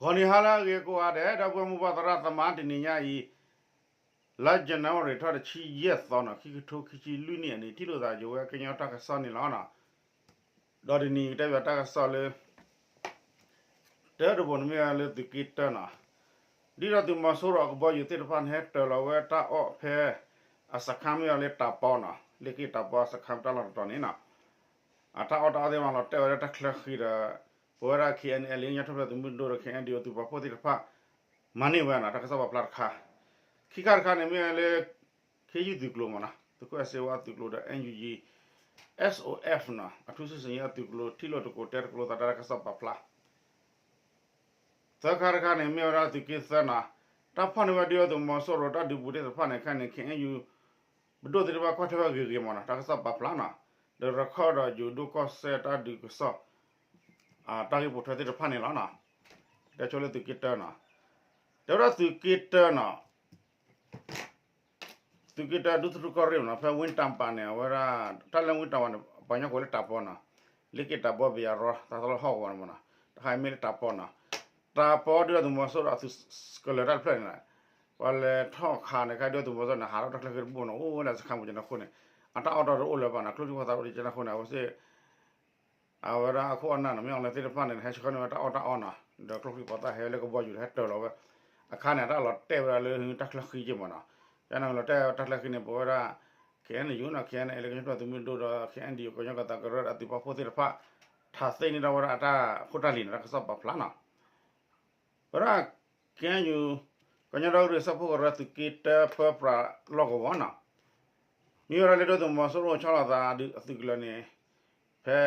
ဂီၤနံၤဟါလၢအဂ့ၤကိးဂၤဒဲး ဒီပုၢ်ဝဲၢ်မိၢ်ပၢ်သရၣ်သမါ တနံၤညါအံၤ လါယနူၤအါရံၤထီၣ်တဆံယဲၢ်သီနီၤ ခံကထိခံဆံလွံၢ်နံၣ်အနံၤ ထံၣ်လိာ်သးယဝဲကညီတၢ်ကစီၣ်န့ၣ်လီၤနီၤ. ဒီးတနံၤကတဲဘၣ်တၢ်ကစီၣ်လၢ တၢတဘိန့ၣ်မ့ၢ်ဝဲလၢသုးက့တၢနီၤ, ဒ်သိးသုးမီၤစိရိၤအကဘီယူၤသ့ၣ်တဖၣ်န့ၣ် ဟဲတၢၤလီၤဝဲတၢ်အီၣ်ဖဲ အစခန်းမ့ၢ်ဝဲလၢတၢ်ပီနီၤ, လ့ၣ်က့ၣ်တၢ်ပီအစခန်းတၢ်လီၢ်တတီၤန့ၣ်နီၤ, အတၢ်အီၣ်တၢ်အီသ့ၣ်တဖၣ်လီၤတဲာ်ဝဲဒၣ်တၢ်ချၢဃံဒီး ပဝဲဒၣ် K N L A ကညီတၢ်ထူၣ်ဖျဲးသုးမုၢ်ဒိၣ်ဒီး K N D O သုးပာ်ဖှိၣ်သ့ၣ်တဖၣ် မၤန့ၢ်ဝဲနီၤ တၢ်ကစီၣ်ပာ်ဖျါတခါ, ခံခါတခါန့ၣ်မ့ၢ်ဝဲလၢ ခ့ယုၢ်သုးကျိၤမ့ၢ်နီၤ သုးခိၣ်အဲၣ်စ့ဝါသုးကျိၤဒီး N U G S O F နီၤ အထူးစစ်ဆင်ရေးအသုးကျိၤ ထံၣ်လိာ်တကိးတဲတကျိၤသးတၢ်ကစီၣ်ပာ်ဖျါ သၢခါတခါန့ၣ် မ့ၢ်ဝဲဒၣ်သုးက့သၢနီၤ, တၢ်ဖီၣ်န့ၢ်ဝဲဒုၣ်ဒါသုးမီၤစိရိၤတၢ်ဒုးပူၤသ့ၣ်တဖၣ်န့ၣ် ခဲအံၤန့ၣ် K N U ပဒိၣ်သ့ၣ်တဖၣ်ကွၢ်ထွဲဝဲဂ့ၤဂ့ၤမ့ၢ်နီၤ တၢ်ကစီၣ်ပာ်ဖျါနီၤ, ဒီးရခီဒီးယိၤဒိၣ်ကီၢ်စဲၣ်တၢ်ဒုးကစီၣ် တၢ်ဂ့ၢ်ပိာ်ထွဲသ့ၣ်တဖၣ်န့ၣ်လီၤနီၤ, တဲဆိလၢသုးက့တၢနီၤ, တဲဝဲဒၣ်သုးက့တၢနီၤ သုးက့တၢဒူသထူကီၢ်ရ့ၣ်မ့ၢ်နီၤ ဖဲဝ့ၢ်တၢ်ပၤန့ၣ် အဝဲဒၣ် တၢ်လၢဝ့ၢ်တၢ်ပၤန့ၣ် ပှၤကညီကိးလၢတၢ်ပီနီၤ, လ့ၣ်က့ၣ်တၢ်ပီဘ့ၣ်ယၤရီ တၢ်သလီဟီၣ်ကဝီၤန့ၣ်မ့ၢ်နီၤ, တခါအံၤမ့ၢ်လၢတၢ်ပီနီၤ, တၢ်ပီဒုၣ်ဒါသုးမီၤစိရိၤအသုးကလၢၤတၢ်တဖျၢၣ်န့ၣ် ပှၤလဲၤထီၣ်ခးန့ၣ် ခါဒုၣ်ဒါသုးမီၤစိရိၤန့ၣ် ဟးထီၣ်တၢ်ချၢဃံတဘိနီၤ အိၣ်ဝဲဒၣ်စခန်းပူၤကန့ၣ်အဃိန့ၣ် အတၢ်အီၣ်တၢ်အီတအိၣ်လၢၤဘၣ်နီၤ ကျိချံမျိာ်သၣ်အိၣ်တကန့ၣ်အဃိန့ၣ် အဝဲသ့ၣ် အဝဲဒၣ်အခိၣ်အနၢ်န့ၣ် မ့ၢ်အီၤလၢသ့ၣ်တဖၣ်န့ၣ် ဟဲဆှၢန့ၢ်ဝဲတၢ်အီၣ်တၢ်အီနီၤ, ဒီးကျိချံမျိာ်သၣ်ဟဲလၢကဘီယူၤဒီးဟဲတၢၤလီၤဝဲ, အခါန့ၣ် အတၢ်လီၤတဲာ်ဝဲဒၣ်လၢတၢ်ချၢဃံက့မ့ၢ်နီၤ, ယန့ၣ်လီၤတဲာ်တၢ်ချၢဃံန့ၣ် ပဝဲဒၣ် K N U နီၤ K N L A ကညီတၢ်ထူၣ်ဖျဲးသုးမုၢ်ဒိၣ်ဒီး K N D O ကညီကသးကရၢဒီးအသုးပာ်ဖှိၣ်သ့ၣ်တဖၣ် ထးသ့န့ၢ်ဒၣ်ဝဲဒၣ်အတၢ်ဖိတၢ်လံၤန့ၣ် တၢ်ကစီၣ်ပာ်ဖျါနီၤ ပဝဲဒၣ် K N U ကညီဒီကလုာ်စၢဖှိၣ်ကရၢသုးက့တၢပၢပြးလီၢ်ကဝီၤနီၤ, မ့ၢ်ဝဲဒၣ်လၢဒုၣ်ဒါသုးမီၤစိရိၤဆီလီၤသးအသုးကလၢၤန့ၣ် ဖဲ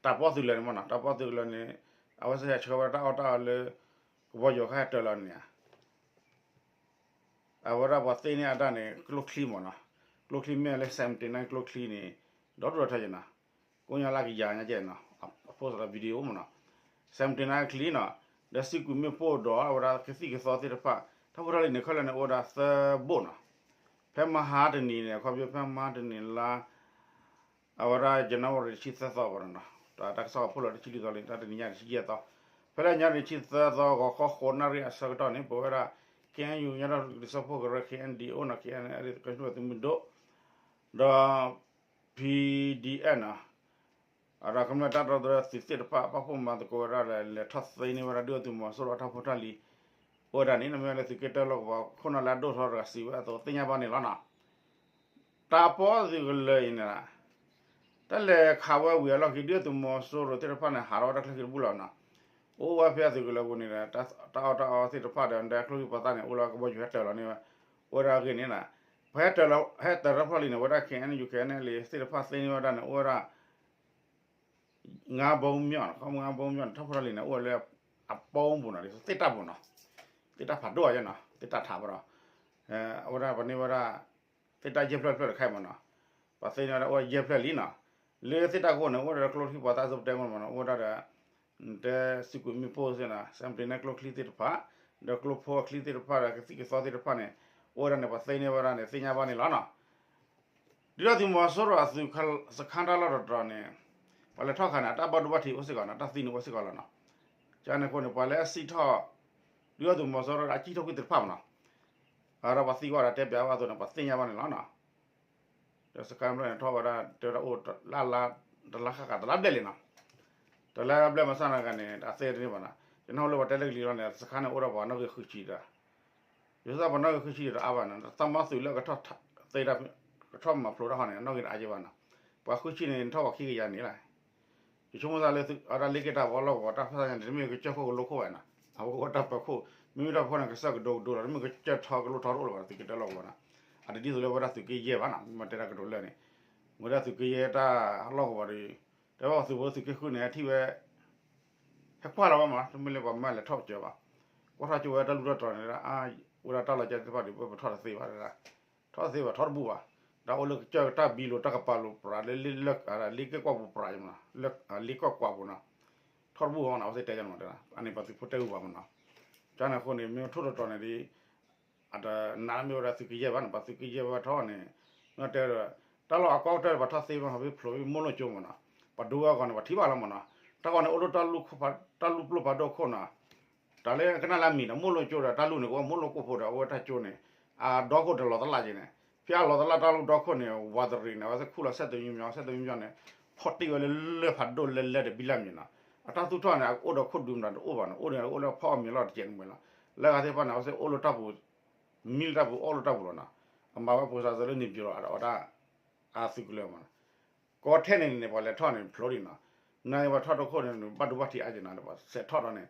တၢ်ပီသုးကလၢၤန့ၣ်မ့ၢ်နီၤ, တၢ်ပီသုးကလၢၤန့ၣ် အဝဲသ့ၣ်ဟဲဆှၢဝဲဒၣ်တၢ်အီၣ်တၢ်အီလၢ ကဘီယူၤခါဟဲတၢၤလီၤန့ၣ်ဧါ အဝဲဒၣ်ပှၤသ့န့ၢ်အတၢ်န့ၣ် ကျိချံမ့ၢ်နီၤ, ကျိချံမ့ၢ်လၢ seventy nine ကျိချံန့ၣ် ဒီဒိၣ်ထီၣ်ယဲနီၤ, ကိးညါလၢကယၤညါကဲနီၤ, အ post ဒီး video မ့ၢ်နီၤ, seventy nine အချံနီၤ, ဒီးစံးကွံာ်မ့ၣ်ပိၢ်ဒီးအဝဲဒၣ်ကသံၣ်ကသီသ့ၣ်တဖၣ် တၢ်ဖိတၢ်လံၤန့ၣ်ခဲလၢာ်န့ၣ် အိၣ်ဝဲဒၣ်သၢဘိၣ်နီၤ, ဖဲမဟါတနံၤန့ၣ် အခီပညီဖဲမဟါတနံၤလါ အဝဲဒၣ် January တဆံသၢသီဘၣ်နီၤ, တၢ်ကစီၣ်ဖိလီၤတဆံလွံၢ်သီလံ တၢ်တနံၤညါတဆံယဲၢ်သီ, ဖဲလၢညါတဆံသၢသီ ဂီၤခီဃိးနၣ်ရံၣ်အဆၢကတီၢ်န့ၣ် ပဝဲဒၣ် K N U ကညီဒီကလုာ်စၢဖှိၣ်ကရၢ K N D O နီၤ K N L A ကညီတၢ်ထူၣ်ဖျဲးသုးမုၢ်ဒိၣ် ဒီး P D F နီၤ, အဒီးကမျၢၢ်တၢ်ဒီသဒၢသုးသ့ၣ်တဖၣ် ပာ်ဖှိၣ်မၤသကိးဝဲဒၣ်ဒီး လဲၤထီၣ်သ့န့ၢ်ဝဲဒၣ်ဒုၣ်ဒါသုးမီၤစိရိၤအတၢ်ဖိတၢ်လံၤ အိၣ်ဝဲဒၣ်န့ၣ် မ့ၢ်ဝဲလၢသုးက့တၢလီၢ်ကဝီၤ ခိၣ်နၢ်လၢအဒိၣ်ထီၣ်တဂၤစံးဝဲအသိးသ့ၣ်ညါဘၣ်န့ၣ်လီၤနီၤ, တၢ်ပီသုးကလၢၤအံၤန့ၣ် တၢ်လဲၤခးဝဲဝံၤအလီၢ်ခံ ဒုၣ်ဒါသုးမီၤစိရိၤသ့ၣ်တဖၣ်န့ၣ် ဟးထီၣ်ဝဲတၢ်ချၢဃံတဘူၣ်လီၤနီၤ, အိၣ်ဝဲဖဲအသုးကလၢၤပူၤန့ၣ် တၢ်အီၣ်တၢ်အီသ့ၣ်တဖၣ်ဒီး ကျိချံမျိာ်သၣ်န့ၣ် အိၣ်လၢကဘီယူၤဟဲတၢၤလီၤန့ၣ်ဝဲ, အိၣ်ဝဲဒၣ်အဂ့ၢ်န့ၣ် ပှၤဟဲတၢၤလီၤ ဟဲတၢၤတၢ်ဖီၣ်လံန့ၣ် အိၣ်ဝဲဒၣ် K N U K N L A သ့ၣ်တဖၣ်သ့န့ၢ်ဝဲဒၣ်န့ၣ် အိၣ်ဝဲဒၣ် ငါးဘီမီၢ်နီၤ, ခီမီၢ်ငါးဘီမီၢ်န့ၣ် ထီၣ်ဖိတၢ်လံၤန့ၣ် အိၣ်ဝဲလၢအပိပူၤနီၤ, ဒ်သိးသ့ၣ်တၢ်ပူၤနီၤ, သ့ၣ်တၢ်ဖးဒိၣ်အယဲနီၤ, သ့ၣ်တၢ်ထးဘၣ်ဒီး အဝဲဒၣ်ပှၤန့ၢ်ဝဲဒၣ် သ့ၣ်တၢ်ယဲၢ်ဖျၢၣ်တဖျၢၣ်တခါအံၤမ့ၢ်နီၤ, ပှၤသ့န့ၢ်ဝဲဒၣ်အိၣ်ဝဲယဲၢ်ဖျၢၣ်လံနီၤ, လၢသ့ၣ်တၢ်ကအိၣ်န့ၣ် အိၣ်ဝဲဒၣ်ကျိချံမျိာ်သၣ်စ့ၢ်ကီးတဲမ့ၢ်နီၤ, အိၣ်ဝဲဒၣ်ဒီး တဲစံးကွံာ်မ့ၣ်ပိၢ်စ့ၢ်နီၤ, စဲမတ့ၤနဲကျိချံသ့ၣ်တဖၣ်, ဒီးကျိဖိအချံသ့ၣ်တဖၣ်ဒီးကသံၣ်ကသီသ့ၣ်တဖၣ်န့ၣ် အိၣ်ဝဲဒၣ်န့ၣ် ပှၤသ့န့ၢ်ဝဲဒၣ်န့ၣ် သ့ၣ်ညါဘၣ်န့ၣ်လီၤနီၤ. ဒုၣ်ဒါသုးမီၤစိရိၤအသုးခါစခန်းတၢ်လီၢ်တတီၤန့ၣ် ပှၤလဲၤထီၣ်ခးန့ၣ် အတၢ်ဘၣ်ဒိဘၣ်ထံးအိၣ်စ့ၢ်ကီးနီၤ, တၢ်သံန့ၣ်အိၣ်စ့ၢ်ကီးလီၤနီၤ. ကန့ၣ်အဃိန့ၣ် ပှၤလၢအစံၣ်ထီၣ် ဒုၣ်ဒါသုးမီၤစိရိၤဒီးအစံၣ်ထီၣ်ကွံာ်သ့ၣ်တဖၣ်မ့ၢ်နီၤ, အဝဲဒၣ်ပှၤသံကွၢ်ဒီးတဲပျးဘၣ်အသိးန့ၣ် ပှၤသ့ၣ်ညါဘၣ်န့ၣ်လီၤနီၤ. ဒီးစခန်းတဖျၢၣ်န့ၣ် ထီၣ်ဝဲဒၣ် တဲဝဲဒၣ်အိၣ်လၢ တလါဃၣ်ဃၣ်တလါဘျဲၣ်လံနီၤ, တလါဘျဲၣ်မဆါန့ၣ်ဂ့ၤန့ၣ် အသ့တန့ၢ်ဘၣ်နီၤ. ယနၢ်ဟူလၢပှၤတဲလၢကလံၤလီၤန့ၣ် စခန်းန့ၣ်အိၣ်ဒီးပှၤနီၣ်ဂံၢ်ဃုဆံဒီး ယသးပှၤနီၣ်ဂံၢ်ဃုဆံဒီးတအါဘၣ်နီၤ, သးမါသုးလၢကထီၣ်သ့တၢ် ကထီၣ်မၤဖျိးတၢ်ဟီန့ၣ် နီၣ်ဂံၢ်တအါက့ဘၣ်နီၤ. ပှၤဃုဆံန့ၣ် ထီၣ်ပှၤခံကယၤန့ၣ်လီၤ. ယဆိကမိၣ်သးလၢ အဝဲဒၣ်လ့ၣ်က့ၣ်တၢ်ပီလီၢ်ကဝီၤတၢ်ဖီၣ်သးညါန့ၣ် တမ့ၢ်ကစၢၢ်ခိၣ်ကလိခိၣ်ဘၣ်နီၤ, အဝဲကဝီၤတၢ်ပၢၤခိၣ် မ့မ့ၢ်တၢ်ဖီန့ၣ် ကစၢၢ်ကဒိကဒိလီၤ, တမ့ၢ်ကစၢၢ်ထီကလိထီတအိၣ်လၢၤဘၣ် သုးက့တၢလီၢ်ကဝီၤနီၤ. အတဒ်သိးလၢဝဲဒၣ်သုးက့ယဲၢ်ဘၣ်နီၤ, မ့ၢ်တဲတၢ်ကတိၤလၢန့ၣ် ဝဲဒၣ်သုးက့ယဲၢ်တၢ်လီၢ်ကဝီၤဒီး တဲဘၣ်သုးဖိသုးက့ဃုန့ၣ် ထံၣ်ဝဲ ဟဲကွၢ်လီၤဝဲမး တမ့ၢ်လၢပှၤမၢလဲၤထီၣ်ကၢၤဘၣ်, ကွၢ်ထီၣ်ကၠိဝဲတၢ်လူၢ်တၢ်တြီၤန့ၣ် ဝဲဒၣ်တၢ်လီၢ်ကၠီသ့ၣ်တဖၣ်ဒီး ပထီၣ်တသ့ဘၣ်, ထီၣ်တသ့ဘၣ် ထီၣ်တဘူၣ်ဘၣ်, တၢ်အိၣ်လၢကစၢၢ်တၢ်ဘံလိာ်တၢ်ကပၤလိာ်ပြးလၢ လ့ၣ်က့ၣ်ကွၢ်ပူၤပြး လၢလ့ၣ်က့ၣ်ကွၢ်ကွးပူၤနီၤ, ထီၣ်တဘူၣ်ဘၣ်နီၤ အဝဲသ့ၣ်တဲယါန့ၣ်မး, အန့ၣ်ပှၤသုးဖိတဲဝံၤဘၣ်မးနီၤ. ကန့ၣ်အဃိန့ၣ် မ့ၢ်ထိၣ်တြီၤန့ၣ်ဒီး အတနာ်မ့ၢ်ဝဲဒၣ်သုးက့ယဲၢ်ဘၣ်နီၤ, ပှၤသုးက့ယဲၢ်ဝဲထီၣ်န့ၣ် မ့ၢ်တဲဒီး တၢ်လီၢ်အကီကတၢၢ်ပှၤထီၣ်သ့ဘၣ် ဖဲဖျိးဖဲမိၢ်လိၣ်ကၠိမးနီၤ, ပှၤဒိဝဲအဂီၢ်န့ၣ် ပှၤထံၣ်ဘၣ်လီၤမးနီၤ, တၢ်ဂီၤန့ၣ်အိၣ်လၢ တၢ်လူၢ်ပျိၢ်ဖးဒိၣ်ခိၣ်နီၤ, တၢ်လၢကနၣ်လၢအမံၤဒီး မိၢ်လိၣ်ကၠိဒီးတၢ်လူၢ်န့ၣ် ကအိၣ်မိၢ်လိၣ်ကိၣ်ဖိဒီး အဝဲတၢ်ကၠိန့ၣ် အဒီခိၣ်တလီၤသလၣ်က့န့ၣ် ဖဲအလီၤသလၣ်တၢ်လူၢ်ဒီခိၣ်န့ၣ် ဝးတရံးန့ၣ် အဝဲသ့ၣ်ခူၣ်လီၤ စဲၣ်တမံၤမံၤ စဲၣ်တမံၤမံၤန့ၣ် ဖီၣ်တံၢ်ဝဲလၢလၢၢ်ဖးဒိၣ်လၢလဲဒီးဘံလၢ်မံၤနီၤ. အတၢ်သူၣ်ထီၣ်န့ၣ် အအိၣ်ဒီးခိၣ်ဒူမတၤတအိၣ်ဘၣ်နီၤ, အိၣ်ဒီးအိၣ်လၢဖီၣ်အီၣ်မံၤလီၢ်တကဲးန့ၣ်မ့ၢ်လီၤ. လၢအဂၤသ့ၣ်တဖၣ်န့ၣ် အဝဲသ့ၣ်အိၣ်လၢတၢ်ပူၤ မံလၢတၢ်ပူၤ အီၣ်လၢတၢ်ပူၤလီၤနီၤ. အမၤဝဲဖိစးစၢၤလၢန့ၣ်ပၠီၤလီၤ အဝဲဒၣ် အသုးကလၢၤမးနီၤ. ကီထဲန့ၣ်န့ၣ် ပှၤလဲၤထီၣ်န့ၣ်ဖျိဒံးနီၤ. နပှၤထီၣ်တခိၣ်န့ၣ် ဘၣ်ဒိဘၣ်ထံးအါက့နီၤ ပှၤစဲးထီၣ်ဒီးန့ၣ်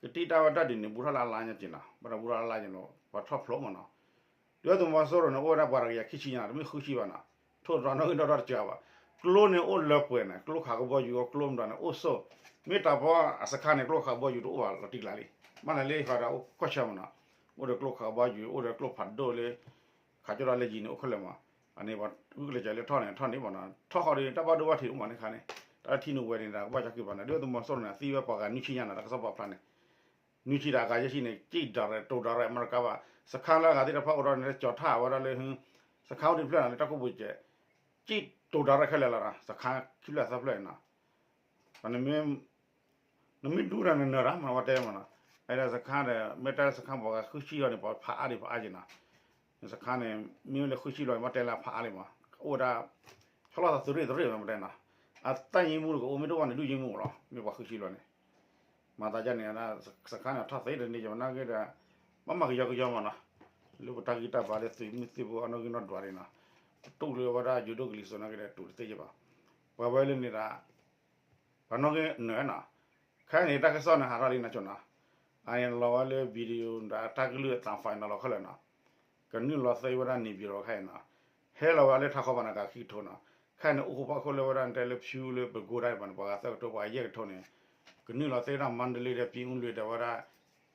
ကတံၢ်တၢ်ဝဲတၢ်ဒ်န့ၣ် ဘူးထီၣ်လၢအလါညါက့နီၤ, ဘၣ်ဒီးဘူးထီၣ်လၢအလါညါနီၤ ပှၤထီၣ်ဖျိမးနီၤ. ဒုၣ်ဒါသုးမီၤစိရိၤန့ၣ် အိၣ်ဝဲဒၣ်ပှၤတကယၤခံဆံညါနီၤ, တမ့ၢ်ဃုဆံဘၣ်နီၤ. ထိၣ်သတြီၤနီၣ်ဂံၢ်ဒီဒီတစှၤဘၣ်. ကျိန့ၣ်အိၣ်လၢပှဲၤန့ၣ် ကျိခးကဘီယူၤ ကျိမတၤန့ၣ် အိၣ်ဆိၣ်, မ့ၢ်တၢ်ဖီအစခါန့ၣ် ကျိခးကဘီယူၤတအိၣ်ဘၣ်လီၤတံၢ်ကျါလံ. မ့ၢ်လၢလၢယဃီဒီးအိၣ်ကီၢ်ဆၢမးနီၤ, အိၣ်ဒီးကျိခးကဘီယူၤ အိၣ်ဒီးကျိဖးဒိၣ်လၢ ခးကၠီဒီးလၢယံၤန့ၣ် အိၣ်ခဲလၢာ်မး. အန့ၣ်ပှၤဂုာ်ကျဲးစၢးလၢထီၣ်န့ၣ် ထီၣ်န့ၢ်မးနီၤ, ထီၣ်ဃီဒီး တၢ်ဘၣ်ဒိဘၣ်ထံးအိၣ်မးန့ၣ်ခါန့ၣ်, တၢ်ထံနုာ်ဝဲန့ၣ်ဒီး ကဘၣ်ကၠီက့ၤပှၤန့ၣ် ဒုၣ်ဒါသုးမီၤစိရိၤန့ၣ် သံဝဲပှၤဂၤနွံဆံညါနီၤ တၢ်ကစီၣ်ပာ်ဖျါန့ၣ်, နွံဆံဒီးအဂၤယဲၢ်ဆံန့ၣ် ကံၣ်ဒၣ်ရဲၣ်တိၤဒၣ်ရဲၣ် အမဲရကၤဘၣ်, စခါလၢအဂၤသ့ၣ်တဖၣ်အိၣ်ဒီးန့ၣ် ကၠီၤထၣ်ဝဲဒၣ်လၢ စခါအိၣ်တဖျၢၣ်နီၤ လၢတၢ်ကိၢ်ပူၤစဲး, ကံၣ်တိၤဒၣ်ရဲၣ်ခဲလၢာ်လီၤနီၤ, စခါခံဖျၢၣ်သၢဖျၢၣ်နီၤ. နမ့ၢ်ဒူဒီးနနၢၤတၢ်မး ဝဲတဲမးနီၤ, အဲၣ်ဒိးစခါဒီး မ့ၢ်တၢ်စခါပှၤဂၤဃုဆံလီၤန့ၣ် ပှၤဖးအါဒံးဖးအါက့နီၤ, စခါန့ၣ် မ့ၢ်အိၣ်လၢဃုဆံလီၤန့ၣ် မ့ၢ်တဲလၢဖးအါလံမး, အိၣ်ဝဲဒၣ် ဆီလီၤသးသုးရ့ၣ်တရ့ၣ်မး မ့ၢ်တဲနီၤ, အတၢ်ယ့မူတကအိၣ် မ့ၢ်တအိၣ်ဘၣ်န့ၣ် ဒုၣ်ယ့မူလီၤ မ့ၢ်ပှၤဃုဆံလီၤန့ၣ်, မၤသးဒ်န့ၣ် စခါန့ၣ် ထီၣ်သ့တန့ၢ်ယမးနာ်က့ဒီး ဘၣ်မၤကယီကယီမးနီၤ, လၢပတၢ်ဂံၢ်တၢ်ဘါလၢသုးမုၢ်သံၣ်ဘိအနီၣ်ဂံၢ်နီၣ်ဒွးန့ၣ်နီၤ, ပတူၢ်လၢဝဲဒၣ်ယိၤဒိၣ်ကလံၤစိးနာ်က့ဒီးတူၢ်တသ့ယဘၣ်, ပှၤဝဲလၢန့ၣ်ဒီး ပှၤနီၣ်ဂံၢ်နၢၤနီၤ, ခဲအံၤန့ၣ် တၢ်ကစီၣ်န့ၣ် ဟးထီၣ်လံနီၤဆိနီၤ, အန့ၣ်လီၤဝဲလၢ video ဒီးတၢ်ကလုၢ်အသး final လီၤခဲလၢာ်နီၤ, ကနုာ်လီၤသ့ဝဲဒၣ်န့ၣ်ပၠီၤဒီးခဲအံၤနီၤ, ဟဲလီၤဝဲလၢထးခီပၤန့ၣ် ကၤခံကထိနီၤ, ခဲအံၤန့ၣ် အိၣ်ဃူဖီခိၣ်လၢဝဲဒၣ်တဲလၢဖၠူလၢပကိးဒၣ်ပှၤန့ၣ် ပှၤဂၤသၢကထိ ပှၤယဲၢ်ကထိန့ၣ်, ကနုာ်လီၤသ့ဝဲဒၣ် မါဒလ့ဒီး ပံအူလွံၢ်ဒီးဝဲဒၣ်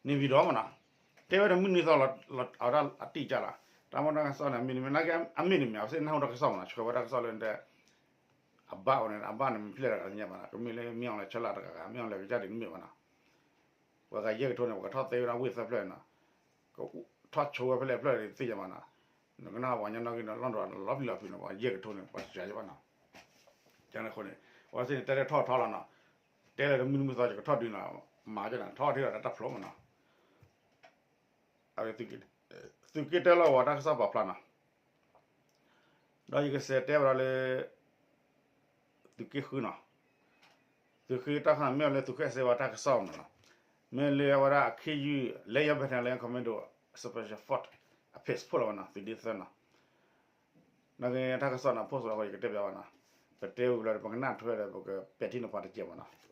န့ၣ်ပၠီၤဒီးမးနီၤ, တဲဝဲဒၣ်မုၢ်နွံသီလီၤ အဝဲဒၣ်အတံၢ်ကၢ်လီၤ, တၢ်မ့ၢ်တၢ်ကစီၣ်န့ၣ် မ့တမ့ၢ်နာ်က့ အမ့ၢ်တမ့ၢ် အဝဲသ့ၣ်နၢ်ဟူတၢ်ကစီၣ်မးနီၤ, ဆှၢဝဲတၢ်ကစီၣ်လၢတဲ အဘၣ်အီၤန့ၣ် အဘၣ်န့ၣ် မ့ၢ်ဖျဲၣ်တဂၤညါဘၣ်နီၤ, ကမ့ၢ်လၢမ့ၢ်အီၤလဲၤဆၢလၢတဂၤဂၤ မ့ၢ်အီၤလဲၤကစၢ်ဒ်န့ၣ်မ့ၢ်ဘၣ်နီၤ, ပှၤဂၤယဲၢ်ကထိန့ၣ် ပှၤကထီၣ်သ့ဝဲဒၣ်ဝ့ၢ်သၢဖျၢၣ်နီၤ, ကထီၣ်ဆိဝဲဖဲလဲၣ်ဖျၢၣ်သ့ၣ်ညါဘၣ်နီၤ, နကနၣ်ပှၤကညီနီၣ်ဂံၢ်နီၣ်ဒွးန့ၣ် လီၤပျံၤလီၤဖုးနီၤ ပှၤယဲၢ်ကထိန့ၣ် ပှၤစှၤယဘၣ်နီၤ, ကန့ၣ်အဃိန့ၣ် အဝဲသ့ၣ်န့ၣ် တဲလၢထီၣ်ထီလီၤနီၤ, တဲလၢတမုၢ်နံၤမုၢ်သီ ယကထီၣ်ဒုးနီၤ, မၤကန့ၣ် ထီၣ်ထီၣ်ဒီးတၢ်ဖျိမးနီၤ, သုးက့တၢလီၢ်ဝဲတၢ်ကစီၣ်ပာ်ဖျါနီၤ, ဒီးယကစးတဲဝဲဒၣ်လၢ သုးက့ဃုနီၤ, သုးက့တၢ်ခါန့ၣ် မ့ၢ်လၢသုးခိၣ်အဲၣ်စ့ဝါတၢ်ကစီၣ်မးနီၤ, မ့ၢ်လၢအဝဲဒၣ်အခ့ယုၢ် Lion Battalion Commando Special Force အ page ဖိလီၤဝဲနီၤ, သုးဒ့သၢနီၤ, နာ်က့တၢ်ကစီၣ်န့ၣ် post လီၤအဃိ ယကတဲပၠးဘၣ်နီၤ, ပတဲဝံၤလီၤဒီး ပကနၣ်ထွဲဒီး ပကပဲာ်ထံနီၤဖးတကဲးမးနီၤ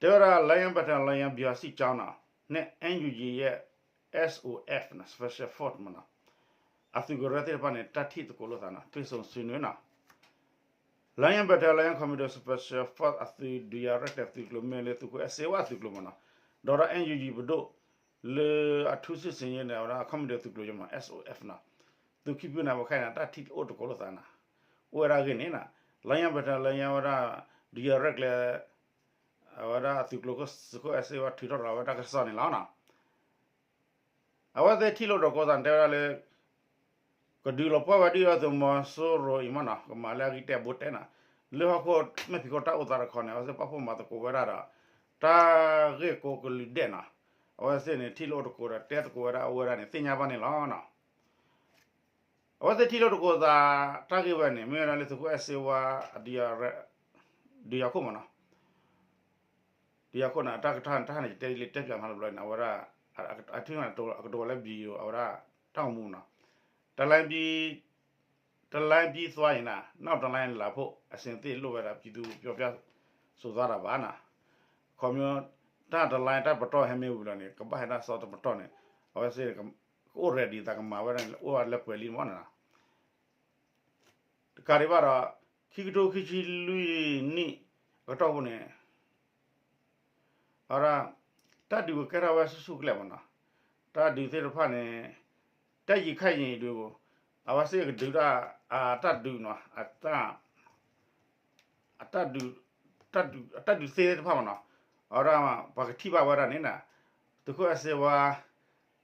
တဲဝဲဒၣ် Lion Battalion ဗျူဟာစစ်ကြောင်းနီၤ, န့ၣ် NUG ရဲ့ SOF နီၤ Special Force မးနီၤ, အသုးကရၢသ့ၣ်တဖၣ်န့ၣ် တၢ်ထံၣ်သကိးလိာ်သးနီၤ တွေ့ဆုံဆွေးနွေးနီၤ, Lion Battalion Commando Special Force အသုး ဒုးယၤရဲၣ်ကျဲၤသုးကျိၤမ့ၢ်လၢသုးခိၣ်အဲၣ်စ့ဝါအသုးကျိၤမးနီၤ, ဒီးဒီး NUG ပဒိၣ် လၢအထူးစစ်ဆင်ရေးန့ၣ် အဝဲဒၣ် Commando သုးကျိၤယမး SOF နီၤ, သုးခံဖုန့ၣ် ပခဲအံၤန့ၣ် တၢ်ထံၣ်အိၣ်သကိးလိာ်သးနီၤ, အိၣ်ဝဲဒၣ်အဂ့ၢ်န့ၣ်နီၤ, Lion Battalion ဝဲဒၣ် ဒုးယၤရဲၣ်ကျဲၤ အဝဲဒၣ်အသုးကျိၤခိၣ်သုးခိၣ်အဲၣ်စ့ဝါထုးထီၣ်ဒီးအဝဲတၢ်ကစီၣ်န့ၣ်လီၤနီၤ, အဝဲသ့ၣ်ထံၣ်လိာ်သကိးသးန့ၣ် တဲဝဲဒၣ်လၢ ကဒုးလီၤပှီၢ်ဝဲဒၣ်ဒုၣ်ဒါသုးမီၤစိရိၤအံၤမးနီၤ ကမၤလၢအဂံၢ်တဲာ်ဘိတဲာ်နီၤ, လၢဟီၣ်ခိၣ်မဲာ်ဖံးခိၣ်တၢ်အိၣ်သးတခီန့ၣ် အဝဲသ့ၣ်ပာ်ဖှိၣ်မၤသကိးဝဲဒၣ်ဒီး တၢ်ဂ့ၢ်ကိးကလုာ်ဒဲးနီၤ, အဝဲသ့ၣ်န့ၣ် ထံၣ်လိာ်သကိးဒီးတဲသကိးဝဲဒၣ်အဝဲဒၣ်န့ၣ် သ့ၣ်ညါဘၣ်န့ၣ်လီၤနီၤ, အဝဲသ့ၣ်ထံၣ်လိာ်သကိးသး တၢ်ဂ့ၢ်ဝဲန့ၣ် မ့ၢ်ဝဲဒၣ်လၢသုးခိၣ်အဲၣ်စ့ဝါ ဒုးယၤခိၣ်မးနီၤ ဒုးယၤခိၣ်န့ၣ် တၢ်ကထါန့ၣ် တၢ်ဟဲန့ၣ် ယတဲလံတဲပၠးမးလၢဘျီန့ၣ် အဝဲဒၣ် အထံၣ်န့ၣ် အကတိၤလၢ video အဝဲဒၣ် တၢ်အိၣ်မူနီၤ, တလါဘံ တလါဘံသွါအံၤနီၤ နောက်တလါလာဖို့ အဆင်သင့် လိၣ်ဝဲဒၣ် ပြည်သူပြောပြဆိုသွားတာပါနီၤ, ခီဖျိ တၢ်တလါတၢ်ပတီၢ်ဟဲမ့ၢ်ဝံၤလီၤန့ၣ် ကဘၣ်ဟဲဒၣ်စီတပတီၢ်န့ၣ် အဝဲသ့ၣ် ကအိၣ် ready သးကမၤဝဲဒၣ်န့ၣ် အိၣ်ဝဲလၢပှဲၤလံမးနီၤ တကးဒံးဘၣ်ဒီး ခံကထိခံဆံလွံၢ်နံၣ်အကတီၢ်ပူၤန့ၣ် အဝဲဒၣ် တၢ်ဒုးကကဲထီၣ်ဝဲဆူၣ်ဆူၣ်ကလဲာ်မးနီၤ, တၢ်ဒုးသ့ၣ်တဖၣ်န့ၣ် တၢ်ယံၤခါယံၤဒုး အဝဲသ့ၣ်ကဒုးတၢ် အတၢ်ဒုးနီၤ အတၢ် အတၢ်ဒုး တၢ်ဒုး အတၢ်ဒုးသ့သ့ၣ်တဖၣ်မးနီၤ, အဝဲဒၣ် ပှၤကထံၣ်ဘၣ်ဝဲဒၣ်န့ၣ် သုးခိၣ်အဲၣ်စ့ဝါ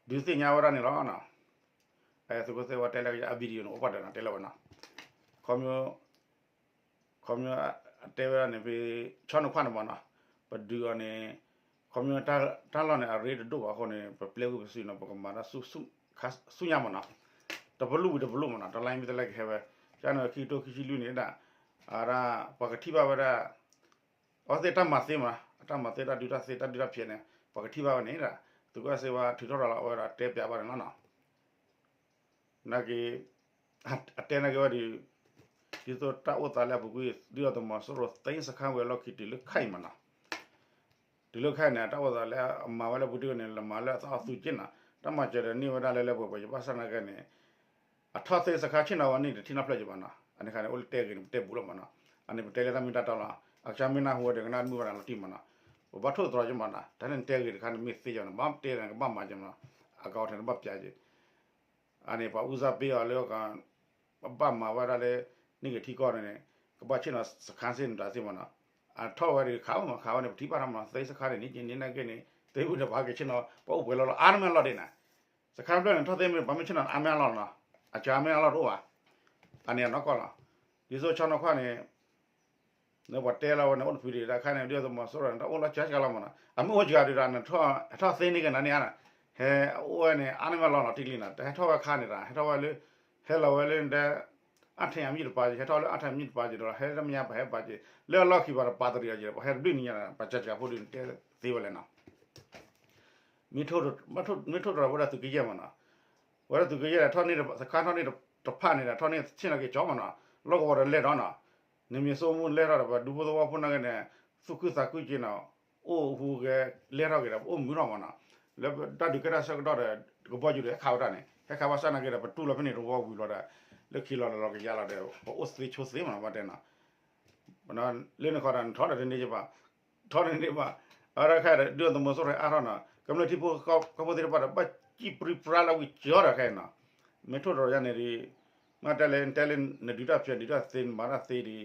ဒုးသ့ၣ်ညါဝဲဒၣ်န့ၣ်လီၤ. သုးခိၣ်အဲၣ်စ့ဝါတဲလၢအ video န့ၣ် အိၣ်ပှၤဒီးနီၤ တဲလၢဝဲနီၤ, ခီ ခီ အတဲဝဲဒၣ်န့ၣ် ဖဲ ဆီနူခွါန့ၣ်မးနီၤ, ပဒုးအီၤန့ၣ် ခီပညီတၢ်လီၢ်န့ၣ် အရ့တဒိၣ်ဘၣ်အဃိန့ၣ် ပပျဲကွံာ်ပစုာ်နီၤ ပကမၤတၢ်ဆူညါမးနီၤ, တပလူဝံၤတပလူမးနီၤ တလါမ့ၢ်တလါကဟဲဝဲ, ကန့ၣ်ခံကထိခံဆံလွံၢ်န့ၣ်ဒၣ် အဒၣ် ပှၤကထံၣ်ဘၣ်ဝဲဒၣ် အဝဲသ့ၣ်တၢ်မၤသ့မးနီၤ အတၢ်မၤသ့တၢ်ဒုးတၢ်သ့တၢ်ဒုးတၢ်ဖျဲးန့ၣ် ပှၤကထံၣ်ဘၣ်ဝဲန့ၣ်ဒၣ် သုးကီၢ်စ့ဝါထုးထီၣ်ရၤလီၤအဝဲဒၣ်တဲပၠးဘၣ်န့ၣ်လီၤနီၤ. နာ်က့ အတဲနာ်က့ဝဲဒၣ် ဒ်သိးတၢ်အိၣ်သးလၢအပူၤကွံာ် ဒုၣ်ဒါသုးမီၤစိရိၤ သိမ်းစခန်း ဝဲၤလီၢ်ခံတုၤလၢခဲအံၤမးနီၤ, တုၤလၢခဲအံၤန့ၣ် တၢ်အိၣ်သးလၢအမၤဝဲလၢပူၤကွံာ်န့ၣ် လၢမၤလၢအသီအသူက့နီၤ, တၢ်မၤစၢၤဒီးန့ၢ်ဝဲဒၣ်လၢလၢပှဲၤပှဲၤ ယဘၣ်ဆၣ်နာ်က့န့ၣ် အထီၣ်သိမ်းစခန်းဆ့ၣ်နီၤဝဲန့ၣ် တထံၣ်နီတဖျၢၣ်က့ၤဘၣ်နီၤ, အန့ၣ်ခါန့ၣ် အိၣ်လၢတဲဂ့ၤန့ၣ် ပတဲဘူးလီၤမးနီၤ, အန့ၣ်ပတဲလၢတၢ်မ့ၢ်တၢ်တီလီၤ, အကစၢ်မ့ၢ်နၢ်ဟူဝဲဒီးကနၣ်မုာ်ဝဲဒၣ်လီၤတံၢ်မးနီၤ, ပဘၣ်ထိၣ်သတြီၤက့ၤမးနီၤ, တၢ်န့ၣ်တဲဂ့ၤတခါန့ၣ်မ့ၢ်သ့ကီးန့ၣ် ဘၣ်တဲန့ၣ် ကဘၣ်မၤက့ၤမးနီၤ, အကီထဲန့ၣ်ဘၣ်ပၠးက့ၤ အန့ၣ် ပှၤအူစၢ်ပ့အီၤလၢ ဘၣ်မၤဝဲဒၣ်လၢ န့ၢ်က့ၤထံကီၢ်န့ၣ် ကဘၣ်ဆ့ၣ်နီၤစခန်းဆ့ၣ်နီၤတၢ်သ့မးနီၤ, အထီၣ်ဝဲဒၣ်ခးမး ခးဝဲန့ၣ် ပထံၣ်ဘၣ်ထီၣ်မးနီၤ, သိမ်းစခန်းန့ၣ် န့ၣ်က့န့ၣ် တဲဝဲဒီးပှၤကဆ့ၣ်နီၤ ပှၤအိၣ်ပှဲၤလီၤလီၤ အါတမ့ၢ်လီၤဒ်န့ၣ်, စခန်းဖျၢၣ်န့ၣ် ထီၣ်သိမ်းမ့ၢ်ပှၤမ့ၢ်ဆ့ၣ်နီၤအါမ့ၢ်အလီၢ်နီၤ, အစှၤမ့ၢ်အလီၢ်တအိၣ်ဘၣ်, အန့ၣ်အနီၢ်ကီၢ်လီၤ, ဒ်သိးဆီနီၤခွါန့ၣ် လၢပှၤတဲလီၤဝဲန့ၣ် အိၣ်တဖုဒံးတၢ်ခါန့ၣ် ဒုၣ်ဒါသုးမီၤစိရိၤန့ၣ် တၢ်အိၣ်လီၤစှၤစှၤလီၤမးနီၤ, အမ့ၢ်အိၣ်စှၤဒံးဒီး ဟဲထီၣ်သ့န့ၢ်က့ၤနၤန့ၣ်ဧါ, ဟဲအိၣ်ဝဲန့ၣ် အါန့ၢ်ဝဲလီၤနီၤတံၢ်လံနီၤ, တဟဲထီၣ်ဝဲခါန့ၣ်ဒီး ဟဲထီၣ်ဝဲလၢ ဟဲလီၤဝဲလၢဒဲ အထံအမံၤတပၤက့ၤ ဟဲထီၣ်လၢအထံအမံၤတပၤက့ၤဒီး ဟဲလၢမညါပှၤဟဲပာ်က့ၤ လၢအလီၢ်ခံပှၤတပာ်တရံးအီၤက့ၤဒီး ပှၤဟဲတဘျုးနံၤညါဒီး ပှၤစှၤစှၤဖိဒံးန့ၣ်တဲသ့ဝဲလဲၣ်နီၤ မ့ၢ်ထိၣ်တရံးဝဲဒၣ်သုးကယဲၢ်မးနီၤ, ဝဲဒၣ်သုးကယဲၢ်ဒီး ထီၣ်န့ၢ်တခါထီၣ်န့ၢ်တဖၣ်န့ၣ်ဒီး ထီၣ်န့ၢ်ဆ့ၣ်နီၤက့ၤကၠီမးနီၤ, လီၢ်ကဝီၤဒီးလဲၢ်ထီၣ်နီၤ, နမ့ၢ်စိမိၣ်လဲၢ်ထီၣ်ဒီး ပှၤဒူဖိသဝီဖိနာ်က့န့ၣ် သူၣ်ခုသးခုက့ၤနီၤ, အိၣ်ဟူးဂဲၤလဲၢ်ထီၣ်က့ၤဒီး ပအိၣ်မုာ်ထီၣ်မးနီၤ, လၢတၢ်ဒုးကဲထီၣ်ဆၢကတီၢ်ဒီး ကဘီယူၤဒီးဟဲခးဝဲဒၣ်န့ၣ် ဟဲခးဘၣ်ဆၣ်နာ်က့ဒီး ပတူၢ်လီၤဖဲန့ၣ်တဝီဝံၤလီၤဒီး လၢခံလီၤလီၤကယၤလီၤဒီး ပအိၣ်သ့ဆိသ့မးနီၤ ဘၣ်တဲနီၤ လၢနခီဒီးနထီၣ်ဒီးတန့ၢ်ကဘၣ်, ထီၣ်န့ၢ်န့ၣ်ဘၣ်, အဝဲဒၣ်ခဲအံၤဒီး ဒုၣ်ဒါသုးမီၤစိရိၤအါထီၣ်နီၤ, ကမျၢၢ်ထံဖိကီၢ်ဖိသ့ၣ်တဖၣ်ဒီး ဘၣ်စံၣ်ပြံပြါလၢဝံၤကၠီဒီးခဲအံၤနီၤ, မ့ၢ်ထိၣ်တရံးယါန့ၣ်ဒီး မ့ၢ်တဲလၢ နတဲလၢနဒုးတၢ်ဖျဲးဒုးတၢ်သ့နမၤတၢ်သ့ဒီး